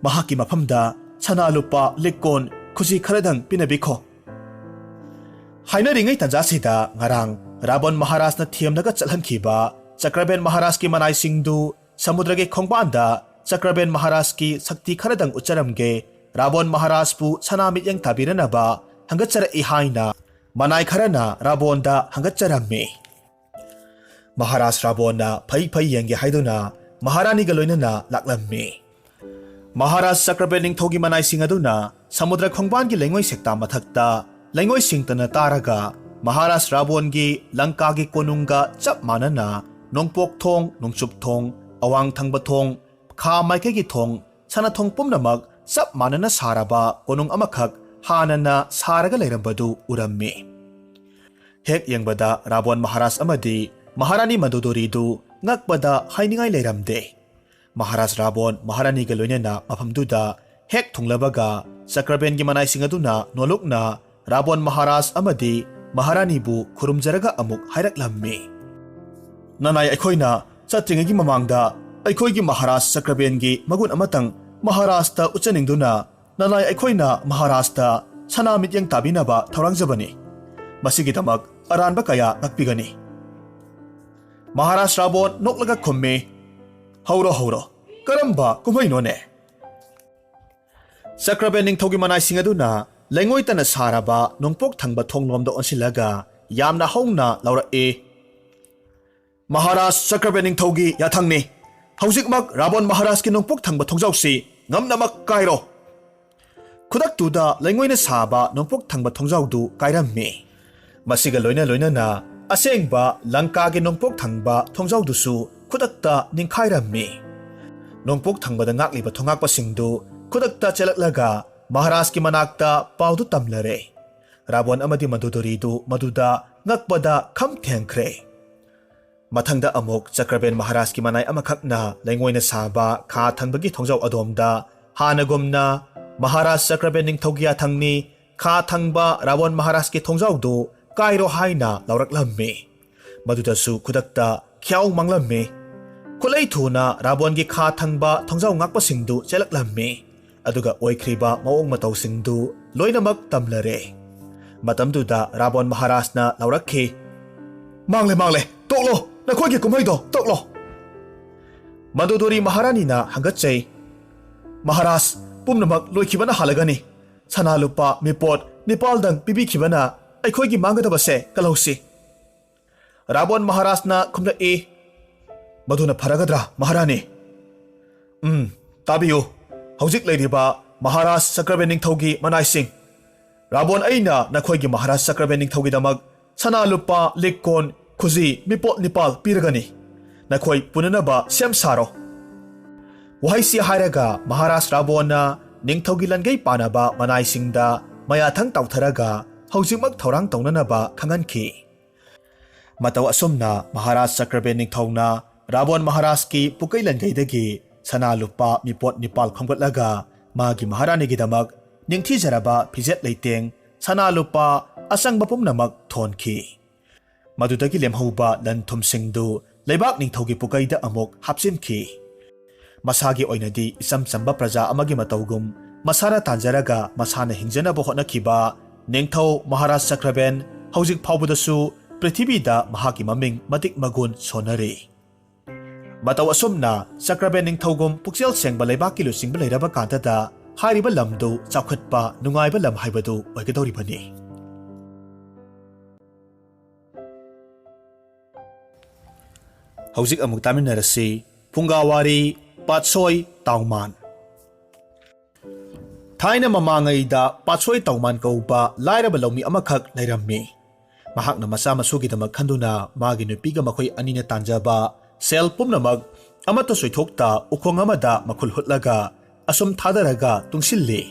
ꯃꯍꯥꯛꯀꯤ ꯃꯐꯝꯗ ꯁꯅꯥ ꯂꯨꯄꯥ, ꯂꯤꯛꯀꯣꯟ, ꯈꯨꯖꯤ ꯈꯔꯗꯪ ꯄꯤꯅꯕꯤꯈꯣ꯫" ꯍꯥꯏꯅꯔꯤꯉꯩ ꯇꯥꯟꯖꯥꯁꯤꯗ ꯉꯔꯥꯡ ꯔꯥꯕꯣꯟ ꯃꯍꯥꯔꯥꯖꯅ ꯊꯦꯝꯂꯒ ꯆꯠꯍꯟꯈꯤꯕ ꯆꯀ꯭ꯔꯕꯦꯟ ꯃꯍꯥꯔꯥꯖꯀꯤ ꯃꯅꯥꯏꯁꯤꯡꯗꯨ ꯁꯃꯨꯗ꯭ꯔꯒꯤ ꯈꯣꯡꯕꯥꯟꯗ ꯆꯀ꯭ꯔꯕꯦꯟ ꯃꯍꯥꯔꯥꯖꯀꯤ ꯁꯛꯇꯤ ꯈꯔꯗꯪ ꯎꯠꯆꯔꯝꯒꯦ, ꯔꯥꯕꯣꯟ ꯃꯍꯥꯔꯥꯖꯄꯨ ꯁꯅꯥ ꯃꯤꯠꯌꯦꯡ ꯇꯥꯕꯤꯅꯅꯕ ꯍꯪꯒꯠꯆꯔꯛꯏ ꯍꯥꯏꯅ ꯃꯅꯥꯏ ꯈꯔꯅ ꯔꯥꯕꯣꯟꯗ ꯍꯪꯒꯠꯆꯔꯝꯃꯤ꯫ ꯃꯍꯥꯔꯥꯖ ꯔꯥꯕꯣꯟꯅ ꯐꯩ ꯐꯩ ꯌꯦꯡꯒꯦ ꯍꯥꯏꯗꯨꯅ ꯃꯍꯥꯔꯥꯅꯤꯒ ꯂꯣꯏꯅꯅ ꯂꯥꯛꯂꯝꯃꯤ꯫ ꯃꯍꯥꯔꯥꯖ ꯆꯀ꯭ꯔꯕꯦꯟ ꯅꯤꯡꯊꯧꯒꯤ ꯃꯅꯥꯏꯁꯤꯡ ꯑꯗꯨꯅ ꯁꯃꯨꯗ꯭ꯔ ꯈꯣꯡꯕꯥꯟꯒꯤ ꯂꯩꯉꯣꯏ ꯁꯦꯛꯇꯥ ꯃꯊꯛꯇ ꯂꯩꯉꯣꯏ ꯁꯤꯡꯇꯅ ꯇꯥꯔꯒ ꯃꯍꯥꯔꯥꯖ ꯔꯥꯕꯣꯟꯒꯤ ꯂꯪꯀꯥꯒꯤ ꯀꯣꯅꯨꯡꯒ ꯆꯞ ꯃꯥꯟꯅꯅ ꯅꯣꯡꯄꯣꯛ ꯊꯣꯡ, ꯅꯣꯡꯆꯨꯞ ꯊꯣꯡ, ꯑꯋꯥꯡ ꯊꯪꯕ ꯊꯣꯡ, ꯈꯥ ꯃꯥꯏꯀꯩꯒꯤ ꯊꯣꯡ, ꯁꯅꯥꯊꯣꯡ ꯄꯨꯝꯅꯃꯛ ꯆꯞ ꯃꯥꯟꯅꯅ ꯁꯥꯔꯕ ꯀꯣꯅꯨꯡ ꯑꯃꯈꯛ ꯍꯥꯟꯅꯅ ꯁꯥꯔꯒ ꯂꯩꯔꯝꯕꯗꯨ ꯎꯔꯝꯃꯤ꯫ ꯍꯦꯛ ꯌꯦꯡꯕꯗ ꯔꯥꯕꯣꯟ ꯃꯍꯥꯔꯥꯖ ꯑꯃꯗꯤ ꯃꯍꯥꯔꯥꯅꯤ ꯃꯟꯗꯣꯗꯣꯔꯤꯗꯨ ꯉꯛꯄꯗ ꯍꯥꯏꯅꯤꯡꯉꯥꯏ ꯂꯩꯔꯝꯗꯦ꯫ ꯃꯍꯥꯔꯥꯖ ꯔꯥꯕꯣꯟ ꯃꯍꯥꯔꯥꯅꯤꯒ ꯂꯣꯏꯅꯅ ꯃꯐꯝꯗꯨꯗ ꯍꯦꯛ ꯊꯨꯡꯂꯕꯒ ꯆꯀ꯭ꯔꯕꯦꯟꯒꯤ ꯃꯅꯥꯏꯁꯤꯡ ꯑꯗꯨꯅ ꯅꯣꯂꯨꯛꯅ ꯔꯥꯕꯣꯟ ꯃꯍꯥꯔꯥꯖ ꯑꯃꯗꯤ ꯃꯍꯥꯔꯥꯅꯤꯕꯨ ꯈꯨꯔꯨꯝꯖꯔꯒ ꯑꯃꯨꯛ ꯍꯥꯏꯔꯛꯂꯝꯃꯤ꯫ "ꯅꯅꯥꯏ ꯑꯩꯈꯣꯏꯅ ꯆꯠꯇ꯭ꯔꯤꯉꯩꯒꯤ ꯃꯃꯥꯡꯗ ꯑꯩꯈꯣꯏꯒꯤ ꯃꯍꯥꯔꯥꯖ ꯆꯀ꯭ꯔꯕꯦꯟꯒꯤ ꯃꯒꯨꯟ ꯑꯃꯇꯪ ꯃꯍꯥꯔꯥꯖꯇ ꯎꯠꯆꯅꯤꯡꯗꯨꯅ ꯅꯅꯥꯏ ꯑꯩꯈꯣꯏꯅ ꯃꯍꯥꯔꯥꯖꯇ ꯁꯅꯥ ꯃꯤꯠꯌꯦꯡ ꯇꯥꯕꯤꯅꯕ ꯊꯧꯔꯥꯡꯖꯕꯅꯤ꯫ ꯃꯁꯤꯒꯤꯗꯃꯛ ꯑꯔꯥꯟꯕ ꯀꯌꯥ ꯉꯥꯛꯄꯤꯒꯅꯤ꯫" ꯃꯍꯥꯔꯥꯖ ꯔꯥꯕꯣꯟ ꯅꯣꯛꯂꯒ ꯈꯨꯝꯃꯤ, "ꯍꯧꯔꯣ, ꯍꯧꯔꯣ, ꯀꯔꯝꯕ ꯀꯨꯝꯍꯩꯅꯣꯅꯦ?" ꯆꯀ꯭ꯔꯕꯦꯟ ꯅꯤꯡꯊꯧꯒꯤ ꯃꯅꯥꯏꯁꯤꯡ ꯑꯗꯨꯅ ꯂꯩꯉꯣꯏꯇꯅ ꯁꯥꯔꯕ ꯅꯣꯡꯄꯣꯛ ꯊꯪꯕ ꯊꯣꯡꯂꯣꯝꯗ ꯑꯣꯟꯁꯤꯜꯂꯒ ꯌꯥꯝꯅ ꯍꯧꯅ ꯂꯥꯎꯔꯛꯏ, "ꯃꯍꯥꯔꯥꯖ ꯆꯀ꯭ꯔꯕꯦꯟ ꯅꯤꯡꯊꯧꯒꯤ ꯌꯥꯊꯪꯅꯤ꯫ ꯍꯧꯖꯤꯛꯃꯛ ꯔꯥꯕꯣꯟ ꯃꯍꯥꯔꯥꯖꯀꯤ ꯅꯣꯡꯄꯣꯛ ꯊꯪꯕ ꯊꯣꯡꯖꯥꯎꯁꯤ ꯉꯝꯅꯃꯛ ꯀꯥꯏꯔꯣ!" ꯈꯨꯗꯛꯇꯨꯗ ꯂꯩꯉꯣꯏꯅ ꯁꯥꯕ ꯅꯣꯡꯄꯣꯛ ꯊꯪꯕ ꯊꯣꯡꯖꯥꯎꯗꯨ ꯀꯥꯏꯔꯝꯃꯤ꯫ ꯃꯁꯤꯒ ꯂꯣꯏꯅ ꯂꯣꯏꯅꯅ ꯑꯁꯦꯡꯕ ꯂꯪꯀꯥꯒꯤ ꯅꯣꯡꯄꯣꯛ ꯊꯪꯕ ꯊꯣꯡꯖꯥꯎꯗꯨꯁꯨ ꯈꯨꯗꯛꯇ ꯅꯤꯡꯈꯥꯏꯔꯝꯃꯤ꯫ ꯅꯣꯡꯄꯣꯛ ꯊꯪꯕꯗ ꯉꯥꯛꯂꯤꯕ ꯊꯣꯉꯥꯛꯄꯁꯤꯡꯗꯨ ꯈꯨꯗꯛꯇ ꯆꯦꯜꯂꯛꯂꯒ ꯃꯍꯥꯔꯥꯖꯀꯤ ꯃꯅꯥꯛꯇ ꯄꯥꯎꯗꯨ ꯇꯝꯂꯔꯦ꯫ ꯔꯥꯕꯣꯟ ꯑꯃꯗꯤ ꯃꯟꯗꯣꯗꯣꯔꯤꯗꯨ ꯃꯗꯨꯗ ꯉꯛꯄꯗ ꯈꯝ ꯊꯦꯡꯈ꯭ꯔꯦ꯫ ꯃꯊꯪꯗ ꯑꯃꯨꯛ ꯆꯀ꯭ꯔꯕꯦꯟ ꯃꯍꯥꯔꯥꯖꯀꯤ ꯃꯅꯥꯏ ꯑꯃꯈꯛꯅ ꯂꯩꯉꯣꯏꯅ ꯁꯥꯕ ꯈꯥ ꯊꯪꯕꯒꯤ ꯊꯣꯡꯖꯥꯎ ꯑꯗꯣꯝꯗ ꯍꯥꯟꯅꯒꯨꯝꯅ "ꯃꯍꯥꯔꯥꯖ ꯆꯀ꯭ꯔꯕꯦꯟ ꯅꯤꯡꯊꯧꯒꯤ ꯌꯥꯊꯪꯅꯤ, ꯈꯥ ꯊꯪꯕ ꯔꯥꯕꯣꯟ ꯃꯍꯥꯔꯥꯖꯀꯤ ꯊꯣꯡꯖꯥꯎꯗꯨ ꯀꯥꯏꯔꯣ" ꯍꯥꯏꯅ ꯂꯥꯎꯔꯛꯂꯝꯃꯤ꯫ ꯃꯗꯨꯗꯁꯨ ꯈꯨꯗꯛꯇ ꯈ꯭ꯌꯥꯎ ꯃꯥꯡꯂꯝꯃꯤ꯫ ꯈꯨꯠꯂꯩ ꯊꯨꯅ ꯔꯥꯕꯣꯟꯒꯤ ꯈꯥ ꯊꯪꯕ ꯊꯣꯡꯖꯥꯎ ꯉꯥꯛꯄꯁꯤꯡꯗꯨ ꯆꯦꯜꯂꯛꯂꯝꯃꯤ꯫ ꯑꯗꯨꯒ ꯑꯣꯏꯈ꯭ꯔꯤꯕ ꯃꯑꯣꯡ ꯃꯇꯧꯁꯤꯡꯗꯨ ꯂꯣꯏꯅꯃꯛ ꯇꯝꯂꯔꯦ꯫ ꯃꯇꯝꯗꯨꯗ ꯔꯥꯕꯣꯟ ꯃꯍꯥꯔꯥꯖꯅ ꯂꯥꯎꯔꯛꯈꯤ, "ꯃꯥꯡꯂꯦ, ꯃꯥꯡꯂꯦ, ꯇꯣꯛꯂꯣ, ꯅꯈꯣꯏꯒꯤ ꯀꯨꯝꯍꯩꯗꯣ ꯇꯣꯛꯂꯣ!" ꯃꯟꯗꯣꯗꯣꯔꯤ ꯃꯍꯥꯔꯥꯅꯤꯅ ꯍꯪꯒꯠꯆꯩ, "ꯃꯍꯥꯔꯥꯖ, ꯄꯨꯝꯅꯃꯛ ꯂꯣꯏꯈꯤꯕꯅ ꯍꯥꯜꯂꯒꯅꯤ꯫ ꯁꯅꯥ ꯂꯨꯄꯥ ꯃꯤꯄꯣꯠ ꯅꯤꯄꯥꯜꯗꯪ ꯄꯤꯕꯤꯈꯤꯕꯅ ꯑꯩꯈꯣꯏꯒꯤ ꯃꯥꯡꯒꯗꯕꯁꯦ ꯀꯜꯍꯧꯁꯤ꯫" ꯔꯥꯕꯣꯟ ꯃꯍꯥꯔꯥꯖꯅ ꯈꯨꯝꯂꯛꯏ, "ꯃꯗꯨꯅ ꯐꯔꯒꯗ꯭ꯔꯥ, ꯃꯍꯥꯔꯥꯅꯤ?" "ꯎꯝ, ꯇꯥꯕꯤꯌꯨ, ꯍꯧꯖꯤꯛ ꯂꯩꯔꯤꯕ ꯃꯍꯥꯔꯥꯖ ꯆꯀ꯭ꯔꯕꯦꯟ ꯅꯤꯡꯊꯧꯒꯤ ꯃꯅꯥꯏꯁꯤꯡ, ꯔꯥꯕꯣꯟ ꯑꯩꯅ ꯅꯈꯣꯏꯒꯤ ꯃꯍꯥꯔꯥꯖ ꯆꯀ꯭ꯔꯕꯦꯟ ꯅꯤꯡꯊꯧꯒꯤꯗꯃꯛ ꯁꯅꯥ ꯂꯨꯄꯥ ꯂꯤꯛ ꯀꯣꯟ ꯈꯨꯖꯤ ꯃꯤꯄꯣꯠ ꯅꯤꯄꯥꯜ ꯄꯤꯔꯒꯅꯤ꯫ ꯅꯈꯣꯏ ꯄꯨꯅꯅꯕ ꯁꯦꯝ ꯁꯥꯔꯣ꯫" ꯋꯥꯍꯩꯁꯤ ꯍꯥꯏꯔꯒ ꯃꯍꯥꯔꯥꯖ ꯔꯥꯕꯣꯟꯅ ꯅꯤꯡꯊꯧꯒꯤ ꯂꯟꯒꯩ ꯄꯥꯅꯕ ꯃꯅꯥꯏꯁꯤꯡꯗ ꯃꯌꯥꯊꯪ ꯇꯥꯎꯊꯔꯒ ꯍꯧꯖꯤꯛꯃꯛ ꯊꯧꯔꯥꯡ ꯇꯧꯅꯅꯕ ꯈꯪꯍꯟꯈꯤ꯫ ꯃꯇꯧ ꯑꯁꯨꯝꯅ ꯃꯍꯥꯔꯥꯖ ꯆꯀ꯭ꯔꯕꯦꯟ ꯅꯤꯡꯊꯧꯅ ꯔꯥꯕꯣꯟ ꯃꯍꯥꯔꯥꯖꯀꯤ ꯄꯨꯀꯩ ꯂꯟꯒꯩꯗꯒꯤ ꯁꯅꯥ ꯂꯨꯄꯥ ꯃꯤꯄꯣꯠ ꯅꯤꯄꯥꯜ ꯈꯣꯝꯒꯠꯂꯒ ꯃꯥꯒꯤ ꯃꯍꯥꯔꯥꯅꯤꯒꯤꯗꯃꯛ ꯅꯤꯡꯊꯤꯖꯔꯕ ꯐꯤꯖꯦꯠ ꯂꯩꯇꯦꯡ, ꯁꯅꯥ ꯂꯨꯄꯥ, ꯑꯆꯪꯕ ꯄꯨꯝꯅꯃꯛ ꯊꯣꯟꯈꯤ꯫ ꯃꯗꯨꯗꯒꯤ ꯂꯦꯝꯍꯧꯕ ꯂꯟ ꯊꯨꯝꯁꯤꯡꯗꯨ ꯂꯩꯕꯥꯛ ꯅꯤꯡꯊꯧꯒꯤ ꯄꯨꯀꯩꯗ ꯑꯃꯨꯛ ꯍꯥꯞꯆꯤꯟꯈꯤ꯫ ꯃꯁꯥꯒꯤ ꯑꯣꯏꯅꯗꯤ ꯏꯆꯝ ꯆꯝꯕ ꯄ꯭ꯔꯖꯥ ꯑꯃꯒꯤ ꯃꯇꯧꯒꯨꯝ ꯃꯁꯥꯅ ꯇꯥꯟꯖꯔꯒ ꯃꯁꯥꯅ ꯍꯤꯡꯖꯅꯕ ꯍꯣꯠꯅꯈꯤꯕ ꯅꯤꯡꯊꯧ ꯃꯍꯥꯔꯥꯖ ꯆꯀ꯭ꯔꯕꯦꯟ ꯍꯧꯖꯤꯛ ꯐꯥꯎꯕꯗꯁꯨ ꯄ꯭ꯔꯤꯊꯤꯕꯤꯗ ꯃꯍꯥꯛꯀꯤ ꯃꯃꯤꯡ ꯃꯇꯤꯛ ꯃꯒꯨꯟ ꯁꯣꯟꯅꯔꯤ꯫ ꯃꯇꯧ ꯑꯁꯨꯝꯅ ꯆꯀ꯭ꯔꯕꯦꯟ ꯅꯤꯡꯊꯧꯒꯨꯝ ꯄꯨꯛꯆꯦꯜ ꯁꯦꯡꯕ ꯂꯩꯕꯥꯛꯀꯤ ꯂꯨꯆꯤꯡꯕ ꯂꯩꯔꯕ ꯀꯥꯟꯗꯗ ꯍꯥꯏꯔꯤꯕ ꯂꯝꯗꯨ ꯆꯥꯎꯈꯠꯄ ꯅꯨꯡꯉꯥꯏꯕ ꯂꯝ ꯍꯥꯏꯕꯗꯨ ꯑꯣꯏꯒꯗꯧꯔꯤꯕꯅꯤ꯫ ꯍꯧꯖꯤꯛ ꯑꯃꯨꯛ ꯇꯥꯃꯤꯟꯅꯔꯁꯤ ꯐꯨꯡꯒꯥꯋꯥꯔꯤ ꯄꯥꯠꯁꯣꯏ ꯇꯥꯎꯃꯥꯟ꯫ ꯊꯥꯏꯅ ꯃꯃꯥꯡꯉꯩꯗ ꯄꯥꯠꯁꯣꯏ ꯇꯥꯎꯃꯥꯟ ꯀꯧꯕ ꯂꯥꯏꯔꯕ ꯂꯧꯃꯤ ꯑꯃꯈꯛ ꯂꯩꯔꯝꯃꯤ꯫ ꯃꯍꯥꯛꯅ ꯃꯆꯥ ꯃꯁꯨꯒꯤꯗꯃꯛ ꯈꯟꯗꯨꯅ ꯃꯥꯒꯤ ꯅꯨꯄꯤꯒ ꯃꯈꯣꯏ ꯑꯅꯤꯅ ꯇꯥꯟꯖꯕ ꯁꯦꯜ ꯄꯨꯝꯅꯃꯛ ꯑꯃꯠꯇ ꯁꯣꯏꯊꯣꯛꯇ ꯎꯈꯣꯡ ꯑꯃꯗ ꯃꯈꯨꯜ ꯍꯨꯠꯂꯒ ꯑꯁꯨꯝ ꯊꯥꯗꯔꯒ ꯇꯨꯡꯁꯤꯜꯂꯤ꯫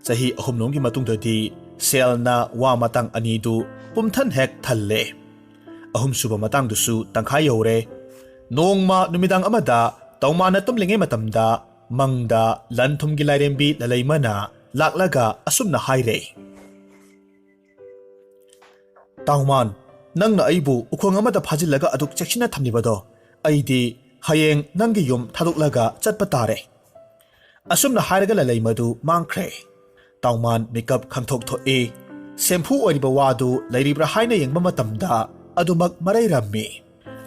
ꯆꯍꯤ ꯑꯍꯨꯝꯂꯣꯝꯒꯤ ꯃꯇꯨꯡꯗꯗꯤ ꯁꯦꯜꯅ ꯋꯥ ꯃꯇꯥꯡ ꯑꯅꯤꯗꯨ ꯄꯨꯝꯊꯟ ꯍꯦꯛ ꯊꯜꯂꯦ꯫ ꯑꯍꯨꯝꯁꯨꯕ ꯃꯇꯥꯡꯗꯨꯁꯨ ꯇꯪꯈꯥꯏ ꯌꯧꯔꯦ꯫ ꯅꯣꯡꯃ ꯅꯨꯃꯤꯗꯥꯡ ꯑꯃꯗ ꯇꯧꯃꯥꯅ ꯇꯨꯝꯂꯤꯉꯩ ꯃꯇꯝꯗ ꯃꯪꯗ ꯂꯟ ꯊꯨꯝꯒꯤ ꯂꯥꯏꯔꯦꯝꯕꯤ ꯂꯂꯩꯃꯅ ꯂꯥꯛꯂꯒ ꯑꯁꯨꯝꯅ ꯍꯥꯏꯔꯦ, "ꯇꯥꯎꯃꯥꯟ, ꯅꯪꯅ ꯑꯩꯕꯨ ꯎꯈꯣꯡ ꯑꯃꯗ ꯐꯥꯖꯤꯜꯂꯒ ꯑꯗꯨꯛ ꯆꯦꯛꯁꯤꯟꯅ ꯊꯝꯂꯤꯕꯗꯣ, ꯑꯩꯗꯤ ꯍꯌꯦꯡ ꯅꯪꯒꯤ ꯌꯨꯝ ꯊꯥꯗꯣꯛꯂꯒ ꯆꯠꯄ ꯇꯥꯔꯦ"꯫ ꯑꯁꯨꯝꯅ ꯍꯥꯏꯔꯒ ꯂꯂꯩꯃꯗꯨ ꯃꯥꯡꯈ꯭ꯔꯦ꯫ ꯇꯥꯎꯃꯥꯟ ꯃꯤꯀꯞ ꯈꯪꯊꯣꯛ ꯊꯣꯛꯏ꯫ ꯁꯦꯝꯐꯨ ꯑꯣꯏꯔꯤꯕ ꯋꯥꯗꯨ ꯂꯩꯔꯤꯕ꯭ꯔꯥ ꯍꯥꯏꯅ ꯌꯦꯡꯕ ꯃꯇꯝꯗ ꯑꯗꯨꯃꯛ ꯃꯔꯩꯔꯝꯃꯤ꯫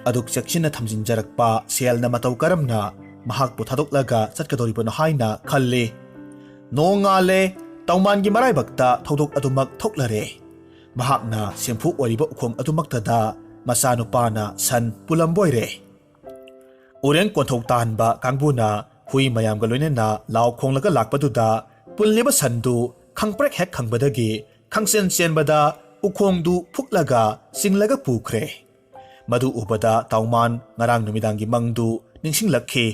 ꯑꯗꯨꯛ ꯆꯦꯛꯁꯤꯟꯅ ꯊꯝꯖꯤꯟꯖꯔꯛꯄ ꯁꯦꯜꯅ ꯃꯇꯧ ꯀꯔꯝꯅ ꯃꯍꯥꯛꯄꯨ ꯊꯥꯗꯣꯛꯂꯒ ꯆꯠꯀꯗꯧꯔꯤꯕꯅꯣ ꯍꯥꯏꯅ ꯈꯜꯂꯤ꯫ ꯅꯣꯡꯉꯥꯜꯂꯦ, ꯇꯧꯃꯥꯟꯒꯤ ꯃꯔꯥꯏꯕꯛꯇ ꯊꯧꯗꯣꯛ ꯑꯗꯨꯃꯛ ꯊꯣꯛꯂꯔꯦ꯫ ꯃꯍꯥꯛꯅ ꯁꯦꯝꯐꯨ ꯑꯣꯏꯔꯤꯕ ꯎꯈꯣꯡ ꯑꯗꯨꯃꯛꯇꯗ ꯃꯆꯥꯅꯨꯄꯥꯅ ꯁꯟ ꯄꯨꯂꯝꯕꯣꯏꯔꯦ꯫ ꯎꯔꯦꯡ ꯀꯣꯟꯊꯧ ꯇꯥꯟꯕ ꯀꯥꯡꯕꯨꯅ ꯍꯨꯏ ꯃꯌꯥꯝꯒ ꯂꯣꯏꯅꯅ ꯂꯥꯎ ꯈꯣꯡꯂꯒ ꯂꯥꯛꯄꯗꯨꯗ ꯄꯨꯜꯂꯤꯕ ꯁꯟꯗꯨ ꯈꯪꯄ꯭ꯔꯦꯛ ꯍꯦꯛ ꯈꯪꯕꯗꯒꯤ ꯈꯪꯆꯦꯟ ꯆꯦꯟꯕꯗ ꯎꯈꯣꯡꯗꯨ ꯐꯨꯛꯂꯒ ꯆꯤꯡꯂꯒ ꯄꯨꯈ꯭ꯔꯦ꯫ ꯃꯗꯨ ꯎꯕꯗ ꯇꯥꯎꯃꯥꯟ ꯉꯔꯥꯡ ꯅꯨꯃꯤꯗꯥꯡꯒꯤ ꯃꯪꯗꯨ ꯅꯤꯡꯁꯤꯡꯂꯛꯈꯤ꯫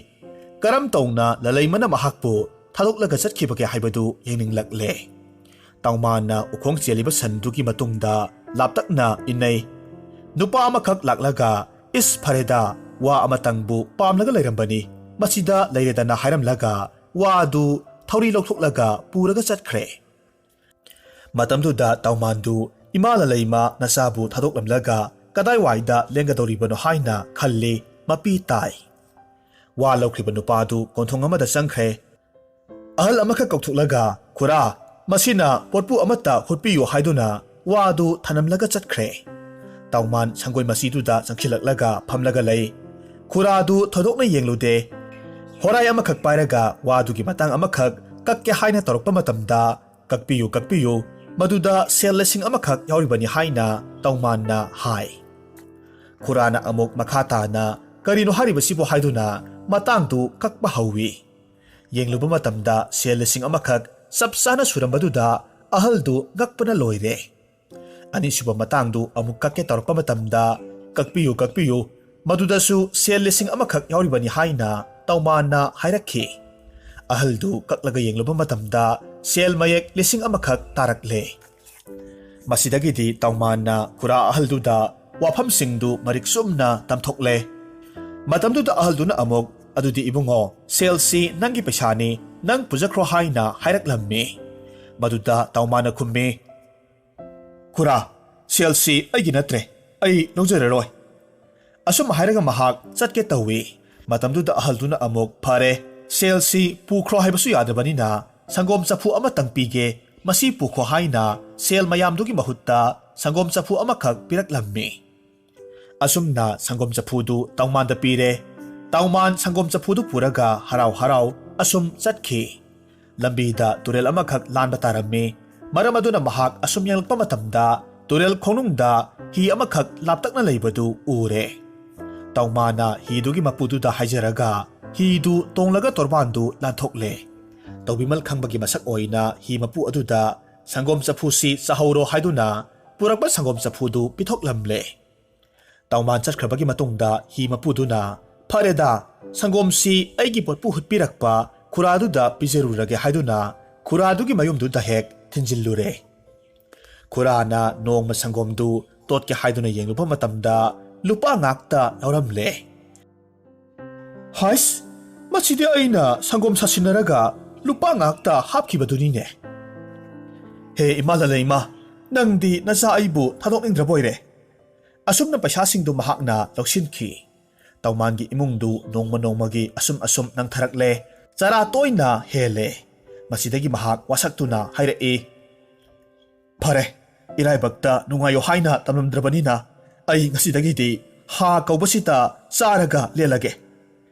ꯀꯔꯝ ꯇꯧꯅ ꯂꯂꯩꯃꯅ ꯃꯍꯥꯛꯄꯨ ꯊꯥꯗꯣꯛꯂꯒ ꯆꯠꯈꯤꯕꯒꯦ ꯍꯥꯏꯕꯗꯨ ꯌꯦꯡꯅꯤꯡꯂꯛꯂꯦ꯫ ꯇꯥꯎꯃꯥꯟꯅ ꯎꯈꯣꯡ ꯆꯦꯜꯂꯤꯕ ꯁꯟꯗꯨꯒꯤ ꯃꯇꯨꯡꯗ ꯂꯥꯞꯇꯛꯅ ꯏꯟꯅꯩ꯫ ꯅꯨꯄꯥ ꯑꯃꯈꯛ ꯂꯥꯛꯂꯒ, "ꯏꯁ ꯐꯔꯦꯗ, ꯋꯥ ꯑꯃꯇꯪꯕꯨ ꯄꯥꯝꯂꯒ ꯂꯩꯔꯝꯕꯅꯤ, ꯃꯁꯤꯗ ꯂꯩꯔꯦꯗꯅ" ꯍꯥꯏꯔꯝꯂꯒ ꯋꯥꯗꯨ ꯊꯧꯔꯤ ꯂꯧꯊꯣꯛꯂꯒ ꯄꯨꯔꯒ ꯆꯠꯈ꯭ꯔꯦ꯫ ꯃꯇꯝꯗꯨꯗ ꯇꯥꯎꯃꯥꯟꯗꯨ ꯏꯃꯥ ꯂꯂꯩꯃ ꯅꯆꯥꯕꯨ ꯊꯥꯗꯣꯛꯂꯝꯂꯒ ꯀꯗꯥꯏꯋꯥꯏꯗ ꯂꯦꯡꯒꯗꯧꯔꯤꯕꯅꯣ ꯍꯥꯏꯅ ꯈꯜꯂꯤ, ꯃꯄꯤ ꯇꯥꯏ꯫ ꯋꯥ ꯂꯧꯈ꯭ꯔꯤꯕ ꯅꯨꯄꯥꯗꯨ ꯀꯣꯟꯊꯣꯡ ꯑꯃꯗ ꯆꯪꯈ꯭ꯔꯦ꯫ ꯑꯍꯜ ꯑꯃꯈꯛ ꯀꯧꯊꯣꯛꯂꯒ, "ꯈꯨꯔꯥ, ꯃꯁꯤꯅ ꯄꯣꯠꯄꯨ ꯑꯃꯠꯇ ꯍꯨꯠꯄꯤꯌꯨ" ꯍꯥꯏꯗꯨꯅ ꯋꯥꯗꯨ ꯊꯅꯝꯂꯒ ꯆꯠꯈ꯭ꯔꯦ꯫ ꯇꯥꯎꯃꯥꯟ ꯁꯪꯒꯣꯏ ꯃꯆꯤꯗꯨꯗ ꯆꯪꯁꯤꯜꯂꯛꯂꯒ ꯐꯝꯂꯒ ꯂꯩ꯫ ꯈꯨꯔꯥꯗꯨ ꯊꯣꯏꯗꯣꯛꯅ ꯌꯦꯡꯂꯨꯗꯦ꯫ ꯍꯣꯔꯥꯏ ꯑꯃꯈꯛ ꯄꯥꯏꯔꯒ ꯋꯥꯗꯨꯒꯤ ꯃꯇꯥꯡ ꯑꯃꯈꯛ ꯀꯛꯀꯦ ꯍꯥꯏꯅ ꯇꯧꯔꯛꯄ ꯃꯇꯝꯗ, "ꯀꯛꯄꯤꯌꯨ, ꯀꯛꯄꯤꯌꯨ, ꯃꯗꯨꯗ ꯁꯦꯜ ꯂꯤꯁꯤꯡ ꯑꯃꯈꯛ ꯌꯥꯎꯔꯤꯕꯅꯤ" ꯍꯥꯏꯅ ꯇꯧꯃꯥꯟꯅ ꯍꯥꯏ꯫ ꯈꯨꯔꯥꯅ ꯑꯃꯨꯛ ꯃꯈꯥ ꯇꯥꯅ "ꯀꯔꯤꯅꯣ ꯍꯥꯏꯔꯤꯕꯁꯤꯕꯨ?" ꯍꯥꯏꯗꯨꯅ ꯃꯇꯥꯡꯗꯨ ꯀꯛꯄ ꯍꯧꯏ꯫ ꯌꯦꯡꯂꯨꯕ ꯃꯇꯝꯗ ꯁꯦꯜ ꯂꯤꯁꯤꯡ ꯑꯃꯈꯛ ꯆꯞ ꯆꯥꯅ ꯁꯨꯔꯝꯕꯗꯨꯗ ꯑꯍꯜꯗꯨ ꯉꯛꯄꯅ ꯂꯣꯏꯔꯦ꯫ ꯑꯅꯤꯁꯨꯕ ꯃꯇꯥꯡꯗꯨ ꯑꯃꯨꯛ ꯀꯛꯀꯦ ꯇꯧꯔꯛꯄ ꯃꯇꯝꯗ, "ꯀꯛꯄꯤꯌꯨ, ꯀꯛꯄꯤꯌꯨ, ꯃꯗꯨꯗꯁꯨ ꯁꯦꯜ ꯂꯤꯁꯤꯡ ꯑꯃꯈꯛ ꯌꯥꯎꯔꯤꯕꯅꯤ" ꯍꯥꯏꯅ ꯇꯧꯃꯥꯟꯅ ꯍꯥꯏꯔꯛꯈꯤ꯫ ꯑꯍꯜꯗꯨ ꯀꯛꯂꯒ ꯌꯦꯡꯂꯨꯕ ꯃꯇꯝꯗ ꯁꯦꯜ ꯃꯌꯦꯛ ꯂꯤꯁꯤꯡ ꯑꯃꯈꯛ ꯇꯥꯔꯛꯂꯦ꯫ ꯃꯁꯤꯗꯒꯤꯗꯤ ꯇꯧꯃꯥꯟꯅ ꯈꯨꯔꯥ ꯑꯍꯜꯗꯨꯗ ꯋꯥꯐꯝꯁꯤꯡꯗꯨ ꯃꯔꯤꯛ ꯆꯨꯝꯅ ꯇꯝꯊꯣꯛꯂꯦ꯫ ꯃꯇꯝꯗꯨꯗ ꯑꯍꯜꯗꯨꯅ ꯑꯃꯨꯛ, "ꯑꯗꯨꯗꯤ ꯏꯕꯨꯡꯉꯣ, ꯁꯦꯜꯁꯤ ꯅꯪꯒꯤ ꯄꯩꯁꯥꯅꯤ, ꯅꯪ ꯄꯨꯖꯈ꯭ꯔꯣ" ꯍꯥꯏꯅ ꯍꯥꯏꯔꯛꯂꯝꯃꯤ꯫ ꯃꯗꯨꯗ ꯇꯧꯃꯥꯟꯅ ꯈꯨꯝꯃꯤ, "ꯈꯨꯔꯥ, ꯁꯦꯜꯁꯤ ꯑꯩꯒꯤ ꯅꯠꯇ꯭ꯔꯦ, ꯑꯩ ꯂꯧꯖꯔꯔꯣꯏ"꯫ ꯑꯁꯨꯝ ꯍꯥꯏꯔꯒ ꯃꯍꯥꯛ ꯆꯠꯀꯦ ꯇꯧꯏ꯫ ꯃꯇꯝꯗꯨꯗ ꯑꯍꯜꯗꯨꯅ ꯑꯃꯨꯛ, "ꯐꯔꯦ, ꯁꯦꯜꯁꯤ ꯄꯨꯈ꯭ꯔꯣ ꯍꯥꯏꯕꯁꯨ ꯌꯥꯗꯕꯅꯤꯅ ꯁꯪꯒꯣꯝ ꯆꯐꯨ ꯑꯃꯇꯪ ꯄꯤꯒꯦ, ꯃꯁꯤ ꯄꯨꯈꯣ" ꯍꯥꯏꯅ ꯁꯦꯜ ꯃꯌꯥꯝꯗꯨꯒꯤ ꯃꯍꯨꯠꯇ ꯁꯪꯒꯣꯝ ꯆꯐꯨ ꯑꯃꯈꯛ ꯄꯤꯔꯛꯂꯝꯃꯤ꯫ ꯑꯁꯨꯝꯅ ꯁꯪꯒꯣꯝ ꯆꯐꯨꯗꯨ ꯇꯧꯃꯥꯟꯗ ꯄꯤꯔꯦ꯫ ꯇꯧꯃꯥꯟ ꯁꯪꯒꯣꯝ ꯆꯐꯨꯗꯨ ꯄꯨꯔꯒ ꯍꯔꯥꯎ ꯍꯔꯥꯎ ꯑꯁꯨꯝ ꯆꯠꯈꯤ꯫ ꯂꯝꯕꯤꯗ ꯇꯨꯔꯦꯜ ꯑꯃꯈꯛ ꯂꯥꯟꯕ ꯇꯥꯔꯝꯃꯤ꯫ ꯃꯔꯝ ꯑꯗꯨꯅ ꯃꯍꯥꯛ ꯑꯁꯨꯝ ꯌꯦꯡꯂꯛꯄ ꯃꯇꯝꯗ ꯇꯨꯔꯦꯜ ꯈꯣꯡꯅꯨꯡꯗ ꯍꯤ ꯑꯃꯈꯛ ꯂꯥꯞꯇꯛꯅ ꯂꯩꯕꯗꯨ ꯎꯔꯦ꯫ ꯇꯧꯃꯥꯅ ꯍꯤꯗꯨꯒꯤ ꯃꯄꯨꯗꯨꯗ ꯍꯥꯏꯖꯔꯒ ꯍꯤꯗꯨ ꯇꯣꯡꯂꯒ ꯇꯣꯔꯕꯥꯟꯗꯨ ꯂꯥꯟꯊꯣꯛꯂꯦ꯫ ꯇꯧꯕꯤꯃꯜ ꯈꯪꯕꯒꯤ ꯃꯁꯛ ꯑꯣꯏꯅ ꯍꯤ ꯃꯄꯨ ꯑꯗꯨꯗ ꯁꯪꯒꯣꯝ ꯆꯐꯨꯁꯤ ꯆꯥꯍꯧꯔꯣ ꯍꯥꯏꯗꯨꯅ ꯄꯨꯔꯛꯄ ꯁꯪꯒꯣꯝ ꯆꯐꯨꯗꯨ ꯄꯤꯊꯣꯛꯂꯝꯂꯦ꯫ ꯇꯧꯃꯥꯟ ꯆꯠꯈ꯭ꯔꯕꯒꯤ ꯃꯇꯨꯡꯗ ꯍꯤ ꯃꯄꯨꯗꯨꯅ, "ꯐꯔꯦꯗ, ꯁꯪꯒꯣꯝꯁꯤ ꯑꯩꯒꯤ ꯄꯣꯠꯄꯨ ꯍꯨꯠꯄꯤꯔꯛꯄ ꯈꯨꯔꯥꯗꯨꯗ ꯄꯤꯖꯔꯨꯔꯒꯦ" ꯍꯥꯏꯗꯨꯅ ꯈꯨꯔꯥꯗꯨꯒꯤ ꯃꯌꯨꯝꯗꯨꯗ ꯍꯦꯛ ꯊꯤꯟꯖꯤꯜꯂꯨꯔꯦ꯫ ꯈꯨꯔꯥꯅ ꯅꯣꯡꯃ ꯁꯪꯒꯣꯝꯗꯨ ꯇꯣꯠꯀꯦ ꯍꯥꯏꯗꯨꯅ ꯌꯦꯡꯂꯨꯕ ꯃꯇꯝꯗ ꯂꯨꯄꯥ ꯉꯥꯛꯇ ꯌꯥꯎꯔꯝꯂꯦ꯫ "ꯍꯥꯏꯁ, ꯃꯁꯤꯗꯤ ꯑꯩꯅ ꯁꯪꯒꯣꯝ ꯁꯥꯁꯤꯟꯅꯔꯒ ꯂꯨꯄꯥ ꯉꯥꯛꯇ ꯍꯥꯞꯈꯤꯕꯗꯨꯅꯤꯅꯦ꯫ ꯍꯦ ꯏꯃꯥ ꯂꯂꯩꯃ, ꯅꯪꯗꯤ ꯅꯆꯥ ꯑꯩꯕꯨ ꯊꯥꯗꯣꯛꯅꯤꯡꯗ꯭ꯔꯕꯣꯏꯔꯦ?" ꯑꯁꯨꯝꯅ ꯄꯩꯁꯥꯁꯤꯡꯗꯨ ꯃꯍꯥꯛꯅ ꯂꯧꯁꯤꯟꯈꯤ꯫ ꯇꯧꯃꯥꯟꯒꯤ ꯏꯃꯨꯡꯗꯨ ꯅꯣꯡꯃ ꯅꯣꯡꯃꯒꯤ ꯑꯁꯨꯝ ꯑꯁꯨꯝ ꯅꯪꯊꯔꯛꯂꯦ꯫ ꯆꯔꯥ ꯇꯣꯏꯅ ꯍꯦꯜꯂꯦ꯫ ꯃꯁꯤꯗꯒꯤ ꯃꯍꯥꯛ ꯋꯥꯁꯛꯇꯨꯅ ꯍꯥꯏꯔꯛꯏ, "ꯐꯔꯦ, ꯏꯔꯥꯏꯕꯛꯇ ꯅꯨꯡꯉꯥꯏꯌꯣ ꯍꯥꯏꯅ ꯇꯝꯂꯝꯗ꯭ꯔꯕꯅꯤꯅ ꯑꯩ ꯉꯁꯤꯗꯒꯤꯗꯤ ꯍꯥ ꯀꯧꯕꯁꯤꯇ ꯆꯥꯔꯒ ꯂꯦꯜꯂꯒꯦ"꯫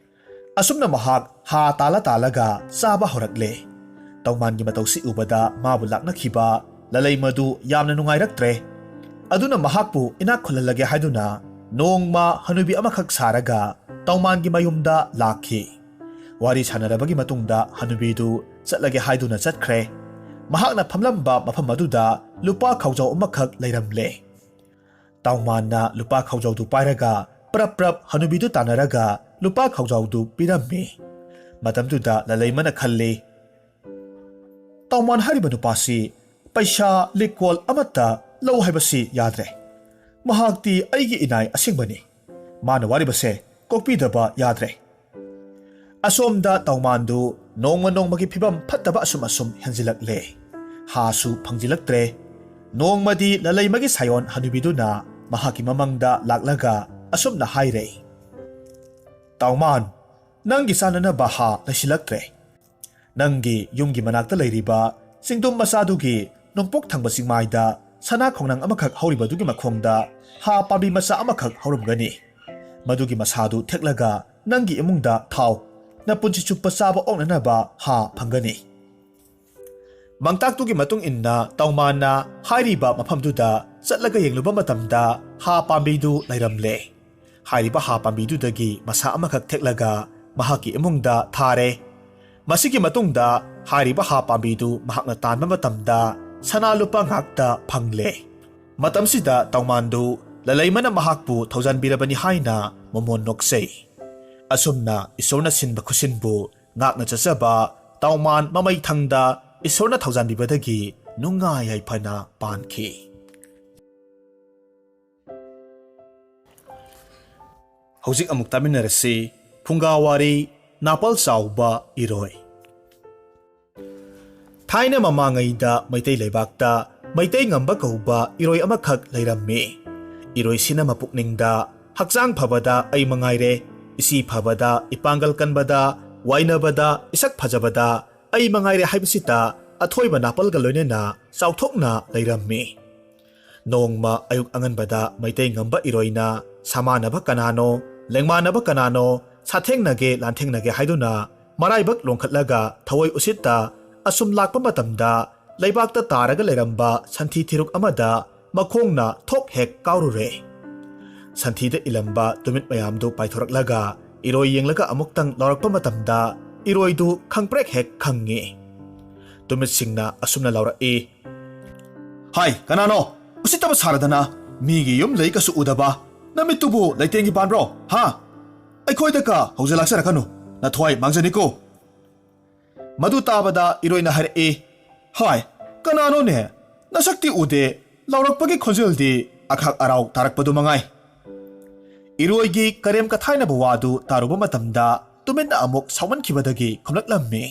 ꯑꯁꯨꯝꯅ ꯃꯍꯥꯛ ꯍꯥ ꯇꯥꯜꯂ ꯇꯥꯜꯂꯒ ꯆꯥꯕ ꯍꯧꯔꯛꯂꯦ꯫ ꯇꯧꯃꯥꯟꯒꯤ ꯃꯇꯧꯁꯤ ꯎꯕꯗ ꯃꯥꯕꯨ ꯂꯥꯛꯅꯈꯤꯕ ꯂꯂꯩꯃꯗꯨ ꯌꯥꯝꯅ ꯅꯨꯡꯉꯥꯏꯔꯛꯇ꯭ꯔꯦ꯫ ꯑꯗꯨꯅ ꯃꯍꯥꯛꯄꯨ ꯏꯅꯥꯛ ꯈꯨꯜꯍꯜꯂꯒꯦ ꯍꯥꯏꯗꯨꯅ ꯅꯣꯡꯃ ꯍꯅꯨꯕꯤ ꯑꯃꯈꯛ ꯁꯥꯔꯒ ꯇꯧꯃꯥꯟꯒꯤ ꯃꯌꯨꯝꯗ ꯂꯥꯛꯈꯤ꯫ ꯋꯥꯔꯤ ꯁꯥꯟꯅꯔꯕꯒꯤ ꯃꯇꯨꯡꯗ ꯍꯅꯨꯕꯤꯗꯨ ꯆꯠꯂꯒꯦ ꯍꯥꯏꯗꯨꯅ ꯆꯠꯈ꯭ꯔꯦ꯫ ꯃꯍꯥꯛꯅ ꯐꯝꯂꯝꯕ ꯃꯐꯝ ꯑꯗꯨꯗ ꯂꯨꯄꯥ ꯈꯥꯎꯖꯥꯎ ꯑꯃꯈꯛ ꯂꯩꯔꯝꯂꯦ꯫ ꯇꯧꯃꯥꯟꯅ ꯂꯨꯄꯥ ꯈꯥꯎꯖꯥꯎꯗꯨ ꯄꯥꯏꯔꯒ ꯄ꯭ꯔꯞ ꯄ꯭ꯔꯞ ꯍꯅꯨꯕꯤꯗꯨ ꯇꯥꯟꯅꯔꯒ ꯂꯨꯄꯥ ꯈꯥꯎꯖꯥꯎꯗꯨ ꯄꯤꯔꯝꯃꯤ꯫ ꯃꯇꯝꯗꯨꯗ ꯂꯂꯩꯃꯅ ꯈꯜꯂꯤ, "ꯇꯧꯃꯥꯟ ꯍꯥꯏꯔꯤꯕ ꯅꯨꯄꯥꯁꯤ ꯄꯩꯁꯥ ꯂꯤꯛꯀꯣꯜ ꯑꯃꯠꯇ ꯂꯧ ꯍꯥꯏꯕꯁꯤ ꯌꯥꯗ꯭ꯔꯦ꯫ ꯃꯍꯥꯛꯇꯤ ꯑꯩꯒꯤ ꯏꯅꯥꯏ ꯑꯁꯦꯡꯕꯅꯤ꯫ ꯃꯥꯅ ꯋꯥꯔꯤꯕꯁꯦ ꯀꯣꯛꯄꯤꯗꯕ ꯌꯥꯗ꯭ꯔꯦ"꯫ ꯑꯁꯣꯝꯗ ꯇꯧꯃꯥꯟꯗꯨ ꯅꯣꯡꯃ ꯅꯣꯡꯃꯒꯤ ꯐꯤꯕꯝ ꯐꯠꯇꯕ ꯑꯁꯨꯝ ꯑꯁꯨꯝ ꯍꯦꯟꯖꯤꯜꯂꯛꯂꯦ꯫ ꯍꯥꯁꯨ ꯐꯪꯖꯤꯜꯂꯛꯇ꯭ꯔꯦ꯫ ꯅꯣꯡꯃꯗꯤ ꯂꯂꯩꯃꯒꯤ ꯁꯥꯌꯣꯟ ꯍꯅꯨꯕꯤꯗꯨꯅ ꯃꯍꯥꯛꯀꯤ ꯃꯃꯥꯡꯗ ꯂꯥꯛꯂꯒ ꯑꯁꯨꯝꯅ ꯍꯥꯏꯔꯦ, "ꯇꯧꯃꯥꯟ, ꯅꯪꯒꯤ ꯆꯥꯅꯅꯕ ꯍꯥ ꯂꯩꯁꯤꯜꯂꯛꯇ꯭ꯔꯦ꯫ ꯅꯪꯒꯤ ꯌꯨꯝꯒꯤ ꯃꯅꯥꯛꯇ ꯂꯩꯔꯤꯕ ꯆꯤꯡꯗꯨꯝ ꯃꯆꯥꯗꯨꯒꯤ ꯅꯣꯡꯄꯣꯛ ꯊꯪꯕ ꯆꯤꯡꯃꯥꯏꯗ ꯁꯅꯥ ꯈꯣꯡꯅꯥꯡ ꯑꯃꯈꯛ ꯍꯧꯔꯤꯕꯗꯨꯒꯤ ꯃꯈꯣꯡꯗ ꯍꯥ ꯄꯥꯝꯕꯤ ꯃꯆꯥ ꯑꯃꯈꯛ ꯍꯧꯔꯝꯒꯅꯤ꯫ ꯃꯗꯨꯒꯤ ꯃꯁꯥꯗꯨ ꯊꯦꯛꯂꯒ ꯅꯪꯒꯤ ꯏꯃꯨꯡꯗ ꯊꯥꯎ꯫ ꯅꯄꯨꯟꯁꯤ ꯆꯨꯞꯄ ꯆꯥꯕ ꯑꯣꯛꯅꯅꯕ ꯍꯥ ꯐꯪꯒꯅꯤ"꯫ ꯃꯥꯡꯇꯥꯛꯇꯨꯒꯤ ꯃꯇꯨꯡ ꯏꯟꯅ ꯇꯧꯃꯥꯟꯅ ꯍꯥꯏꯔꯤꯕ ꯃꯐꯝꯗꯨꯗ ꯆꯠꯂꯒ ꯌꯦꯡꯂꯨꯕ ꯃꯇꯝꯗ ꯍꯥ ꯄꯥꯝꯕꯤꯗꯨ ꯂꯩꯔꯝꯂꯦ꯫ ꯍꯥꯏꯔꯤꯕ ꯍꯥ ꯄꯥꯝꯕꯤꯗꯨꯗꯒꯤ ꯃꯁꯥ ꯑꯃꯈꯛ ꯊꯦꯛꯂꯒ ꯃꯍꯥꯛꯀꯤ ꯏꯃꯨꯡꯗ ꯊꯥꯔꯦ꯫ ꯃꯁꯤꯒꯤ ꯃꯇꯨꯡꯗ ꯍꯥꯏꯔꯤꯕ ꯍꯥ ꯄꯥꯝꯕꯤꯗꯨ ꯃꯍꯥꯛꯅ ꯇꯥꯟꯕ ꯃꯇꯝꯗ ꯁꯅꯥ ꯂꯨꯄꯥ ꯉꯥꯛꯇ ꯐꯪꯂꯦ꯫ ꯃꯇꯝꯁꯤꯗ ꯇꯧꯃꯥꯟꯗꯨ ꯂꯂꯩꯃꯅ ꯃꯍꯥꯛꯄꯨ ꯊꯧꯖꯥꯟꯕꯤꯔꯕꯅꯤ ꯍꯥꯏꯅ ꯃꯣꯃꯣꯟ ꯅꯣꯛꯆꯩ꯫ ꯑꯁꯨꯝꯅ ꯏꯁꯣꯔꯅ ꯁꯤꯟꯕ ꯈꯨꯁꯤꯟꯕꯨ ꯉꯥꯛꯅ ꯆꯠꯆꯕ ꯇꯧꯃꯥꯟ ꯃꯃꯩ ꯊꯪꯗ ꯏꯁꯣꯔꯅ ꯊꯧꯖꯥꯟꯕꯤꯕꯗꯒꯤ ꯅꯨꯡꯉꯥꯏ ꯌꯥꯏꯐꯅ ꯄꯥꯟꯈꯤ꯫ ꯍꯧꯖꯤꯛ ꯑꯃꯨꯛ ꯇꯥꯃꯤꯟꯅꯔꯁꯤ ꯐꯨꯡꯒꯥ ꯋꯥꯔꯤ, ꯅꯥꯄꯜ ꯆꯥꯎꯕ ꯏꯔꯣꯏ꯫ ꯊꯥꯏꯅ ꯃꯃꯥꯡꯉꯩꯗ ꯃꯩꯇꯩ ꯂꯩꯕꯥꯛꯇ ꯃꯩꯇꯩ ꯉꯝꯕ ꯀꯧꯕ ꯏꯔꯣꯏ ꯑꯃꯈꯛ ꯂꯩꯔꯝꯃꯤ꯫ ꯏꯔꯣꯏꯁꯤꯅ ꯃꯄꯨꯛꯅꯤꯡꯗ "ꯍꯛꯆꯥꯡ ꯐꯕꯗ ꯑꯩ ꯃꯉꯥꯏꯔꯦ, ꯏꯁꯤ ꯐꯕꯗ, ꯏꯄꯥꯡꯒꯜ ꯀꯟꯕꯗ, ꯋꯥꯏꯅꯕꯗ, ꯏꯁꯛ ꯐꯖꯕꯗ ꯑꯩ ꯃꯉꯥꯏꯔꯦ" ꯍꯥꯏꯕꯁꯤꯗ ꯑꯊꯣꯏꯕ ꯅꯥꯄꯜꯒ ꯂꯣꯏꯅꯅ ꯆꯥꯎꯊꯣꯛꯅ ꯂꯩꯔꯝꯃꯤ꯫ ꯅꯣꯡꯃ ꯑꯌꯨꯛ ꯑꯉꯟꯕꯗ ꯃꯩꯇꯩ ꯉꯝꯕ ꯏꯔꯣꯏꯅ ꯁꯃꯥꯟꯅꯕ ꯀꯅꯥꯅꯣ, ꯂꯦꯡꯃꯥꯟꯅꯕ ꯀꯅꯥꯅꯣ, ꯁꯥꯊꯦꯡꯅꯒꯦ ꯂꯥꯟꯊꯦꯡꯅꯒꯦ ꯍꯥꯏꯗꯨꯅ ꯃꯔꯥꯏꯕꯛ ꯂꯣꯡꯈꯠꯂꯒ ꯊꯋꯥꯏ ꯎꯁꯤꯠꯇ ꯑꯁꯨꯝ ꯂꯥꯛꯄ ꯃꯇꯝꯗ ꯂꯩꯕꯥꯛꯇ ꯇꯥꯔꯒ ꯂꯩꯔꯝꯕ ꯁꯟꯊꯤ ꯊꯤꯔꯨꯛ ꯑꯃꯗ ꯃꯈꯣꯡꯅ ꯊꯣꯛ ꯍꯦꯛ ꯀꯥꯎꯔꯨꯔꯦ꯫ ꯁꯟꯊꯤꯗ ꯏꯂꯝꯕ ꯇꯨꯃꯤꯠ ꯃꯌꯥꯝꯗꯨ ꯄꯥꯏꯊꯣꯔꯛꯂꯒ ꯏꯔꯣꯏ ꯌꯦꯡꯂꯒ ꯑꯃꯨꯛꯇꯪ ꯂꯥꯎꯔꯛꯄ ꯃꯇꯝꯗ ꯏꯔꯣꯏꯗꯨ ꯈꯪꯄ꯭ꯔꯦꯛ ꯍꯦꯛ ꯈꯪꯉꯤ꯫ ꯇꯨꯃꯤꯠꯁꯤꯡꯅ ꯑꯁꯨꯝꯅ ꯂꯥꯎꯔꯛꯏ, "ꯍꯥꯏ, ꯀꯅꯥꯅꯣ? ꯎꯁꯤꯠꯇꯕ ꯁꯥꯔꯗꯅ ꯃꯤꯒꯤ ꯌꯨꯝ ꯂꯩ ꯀꯁꯨ ꯎꯗꯕ ꯅꯃꯤꯠꯇꯨꯕꯨ ꯂꯩꯇꯦꯡꯒꯤ ꯄꯥꯟꯕ꯭ꯔꯣ? ꯍꯥ? ꯑꯩꯈꯣꯏꯗ ꯀ ꯍꯧꯖꯤꯜꯂꯛꯆꯔꯛꯀꯅꯨ, ꯅꯊ꯭ꯋꯥꯏ ꯃꯥꯡꯖꯅꯤꯀꯣ!" ꯃꯗꯨ ꯇꯥꯕꯗ ꯏꯔꯣꯏꯅ ꯍꯥꯏꯔꯛꯏ, "ꯍꯥꯏ, ꯀꯅꯥꯅꯣꯅꯦ? ꯅꯁꯛꯇꯤ ꯎꯗꯦ, ꯂꯥꯎꯔꯛꯄꯒꯤ ꯈꯣꯟꯖꯦꯜꯗꯤ ꯑꯈꯥꯛ ꯑꯔꯥꯎ ꯇꯥꯔꯛꯄꯗꯨ ꯃꯉꯥꯏ꯫" ꯏꯔꯣꯏꯒꯤ ꯀꯔꯦꯝ ꯀꯊꯥꯏꯅꯕ ꯋꯥꯗꯨ ꯇꯥꯔꯨꯕ ꯃꯇꯝꯗ ꯇꯨꯃꯤꯠꯅ ꯑꯃꯨꯛ ꯁꯥꯎꯃꯟꯈꯤꯕꯗꯒꯤ ꯈꯨꯝꯂꯛꯂꯝꯃꯤ,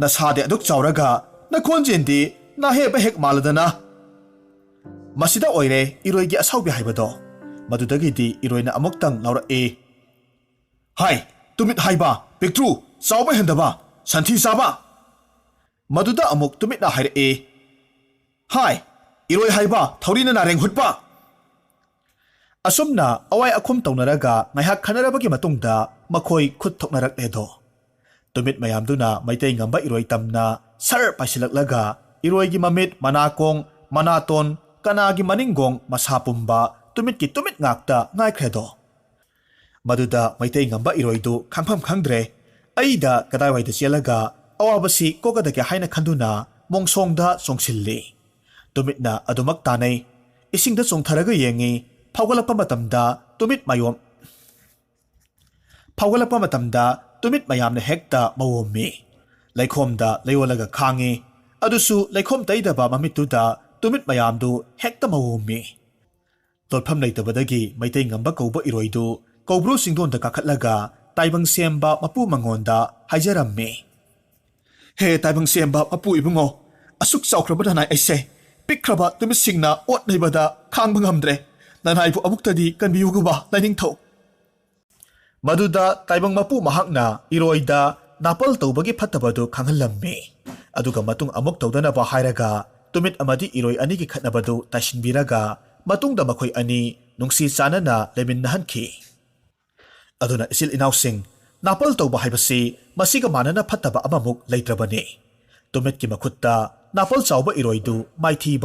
"ꯅꯁꯥꯗꯤ ꯑꯗꯨꯛ ꯆꯥꯎꯔꯒ ꯅꯈꯣꯟꯖꯦꯜꯗꯤ ꯅꯥꯍꯦꯕ ꯍꯦꯛ ꯃꯥꯜꯂꯗꯅ!" ꯃꯁꯤꯗ ꯑꯣꯏꯔꯦ ꯏꯔꯣꯏꯒꯤ ꯑꯁꯥꯎꯕꯤ ꯍꯥꯏꯕꯗꯣ꯫ ꯃꯗꯨꯗꯒꯤꯗꯤ ꯏꯔꯣꯏꯅ ꯑꯃꯨꯛꯇꯪ ꯂꯥꯎꯔꯛꯏ, "ꯍꯥꯏ, ꯇꯨꯃꯤꯠ ꯍꯥꯏꯕ, ꯄꯤꯛꯇ꯭ꯔꯨ, ꯆꯥꯎꯕ ꯍꯦꯟꯗꯕ, ꯁꯟꯊꯤ ꯆꯥꯕ!" ꯃꯗꯨꯗ ꯑꯃꯨꯛ ꯇꯨꯃꯤꯠꯅ ꯍꯥꯏꯔꯛꯏ, "ꯍꯥꯏ, ꯏꯔꯣꯏ ꯍꯥꯏꯕ, ꯊꯧꯔꯤꯅ ꯅꯥꯔꯦꯡ ꯍꯨꯠꯄ!" ꯑꯁꯨꯝꯅ ꯑꯋꯥꯏ ꯑꯈꯨꯝ ꯇꯧꯅꯔꯒ ꯉꯥꯏꯍꯥꯛ ꯈꯟꯅꯔꯕꯒꯤ ꯃꯇꯨꯡꯗ ꯃꯈꯣꯏ ꯈꯨꯠ ꯊꯣꯛꯅꯔꯛꯂꯦꯗꯣ꯫ ꯇꯨꯃꯤꯠ ꯃꯌꯥꯝꯗꯨꯅ ꯃꯩꯇꯩ ꯉꯝꯕ ꯏꯔꯣꯏ ꯇꯝꯅ ꯁꯔ ꯄꯥꯏꯁꯤꯜꯂꯛꯂꯒ ꯏꯔꯣꯏꯒꯤ ꯃꯃꯤꯠ, ꯃꯅꯥꯀꯣꯡ, ꯃꯅꯥꯇꯣꯟ, ꯀꯅꯥꯒꯤ ꯃꯅꯤꯡꯒꯣꯡ, ꯃꯁꯥ ꯄꯨꯝꯕ ꯇꯨꯃꯤꯠꯀꯤ ꯇꯨꯃꯤꯠ ꯉꯥꯛꯇ ꯉꯥꯏꯈ꯭ꯔꯦꯗꯣ꯫ ꯃꯗꯨꯗ ꯃꯩꯇꯩ ꯉꯝꯕ ꯏꯔꯣꯏꯗꯨ ꯈꯪꯐꯝ ꯈꯪꯗ꯭ꯔꯦ꯫ ꯑꯩꯗ ꯀꯗꯥꯏꯋꯥꯏꯗ ꯆꯦꯜꯂꯒ ꯑꯋꯥꯕꯁꯤ ꯀꯣꯛꯀꯗꯒꯦ ꯍꯥꯏꯅ ꯈꯟꯗꯨꯅ ꯃꯣꯡꯁꯣꯡꯗ ꯆꯣꯡꯁꯤꯜꯂꯤ꯫ ꯇꯨꯃꯤꯠꯅ ꯑꯗꯨꯃꯛ ꯇꯥꯅꯩ꯫ ꯏꯁꯤꯡꯗ ꯆꯣꯡꯊꯔꯒ ꯌꯦꯡꯉꯤ꯫ ꯐꯥꯎꯒꯠꯂꯛꯄ ꯃꯇꯝꯗ ꯇꯨꯃꯤꯠ ꯃꯌꯣꯝ, ꯐꯥꯎꯒꯠꯂꯛꯄ ꯃꯇꯝꯗ ꯇꯨꯃꯤꯠ ꯃꯌꯥꯝꯅ ꯍꯦꯛꯇ ꯃꯋꯣꯝꯃꯤ꯫ ꯂꯩꯈꯣꯝꯗ ꯂꯩꯌꯣꯜꯂꯒ ꯈꯥꯡꯉꯤ꯫ ꯑꯗꯨꯁꯨ ꯂꯩꯈꯣꯝ ꯇꯩꯗꯕ ꯃꯃꯤꯠꯇꯨꯗ ꯇꯨꯃꯤꯠ ꯃꯌꯥꯝꯗꯨ ꯍꯦꯛꯇ ꯃꯋꯣꯝꯃꯤ꯫ ꯂꯣꯠꯐꯝ ꯂꯩꯇꯕꯗꯒꯤ ꯃꯩꯇꯩ ꯉꯝꯕ ꯀꯧꯕ ꯏꯔꯣꯏꯗꯨ ꯀꯧꯕ꯭ꯔꯨ ꯆꯤꯡꯗꯣꯟꯗ ꯀꯥꯈꯠꯂꯒ ꯇꯥꯏꯕꯪ ꯁꯦꯝꯕ ꯃꯄꯨ ꯃꯉꯣꯟꯗ ꯍꯥꯏꯖꯔꯝꯃꯤ꯫ "ꯍꯦ ꯇꯥꯏꯕꯪ ꯁꯦꯝꯕ ꯃꯄꯨ ꯏꯕꯨꯡꯉꯣ, ꯑꯁꯨꯛ ꯆꯥꯎꯈ꯭ꯔꯕ ꯅꯅꯥꯏ ꯑꯩꯁꯦ ꯄꯤꯛꯈ꯭ꯔꯕ ꯇꯨꯃꯤꯠꯁꯤꯡꯅ ꯑꯣꯠ ꯅꯩꯕꯗ ꯈꯥꯡꯕ ꯉꯝꯗ꯭ꯔꯦ꯫ ꯅꯅꯥꯏꯕꯨ ꯑꯃꯨꯛꯇꯗꯤ ꯀꯟꯕꯤꯌꯨꯒꯨꯕ ꯂꯥꯏꯅꯤꯡꯊꯧ꯫" ꯃꯗꯨꯗ ꯇꯥꯏꯕꯪ ꯃꯄꯨ ꯃꯍꯥꯛꯅ ꯏꯔꯣꯏꯗ ꯅꯥꯄꯜ ꯇꯧꯕꯒꯤ ꯐꯠꯇꯕꯗꯨ ꯈꯪꯍꯜꯂꯝꯃꯤ꯫ ꯑꯗꯨꯒ ꯃꯇꯨꯡ ꯑꯃꯨꯛ ꯇꯧꯗꯅꯕ ꯍꯥꯏꯔꯒ ꯇꯨꯃꯤꯠ ꯑꯃꯗꯤ ꯏꯔꯣꯏ ꯑꯅꯤꯒꯤ ꯈꯠꯅꯕꯗꯨ ꯇꯥꯏꯁꯤꯟꯕꯤꯔꯒ ꯃꯇꯨꯡꯗ ꯃꯈꯣꯏ ꯑꯅꯤ ꯅꯨꯡꯁꯤ ꯆꯥꯟꯅꯅ ꯂꯩꯃꯤꯟꯅꯍꯟꯈꯤ꯫ ꯑꯗꯨꯅ ꯏꯆꯤꯜ ꯏꯅꯥꯎꯁꯤꯡ, ꯅꯥꯄꯜ ꯇꯧꯕ ꯍꯥꯏꯕꯁꯤ ꯃꯁꯤꯒ ꯃꯥꯟꯅꯅ ꯐꯠꯇꯕ ꯑꯃꯃꯨꯛ ꯂꯩꯇ꯭ꯔꯕꯅꯤ꯫ ꯇꯨꯃꯤꯠꯀꯤ ꯃꯈꯨꯠꯇ ꯅꯥꯄꯜ ꯆꯥꯎꯕ ꯏꯔꯣꯏꯗꯨ ꯃꯥꯏꯊꯤꯕ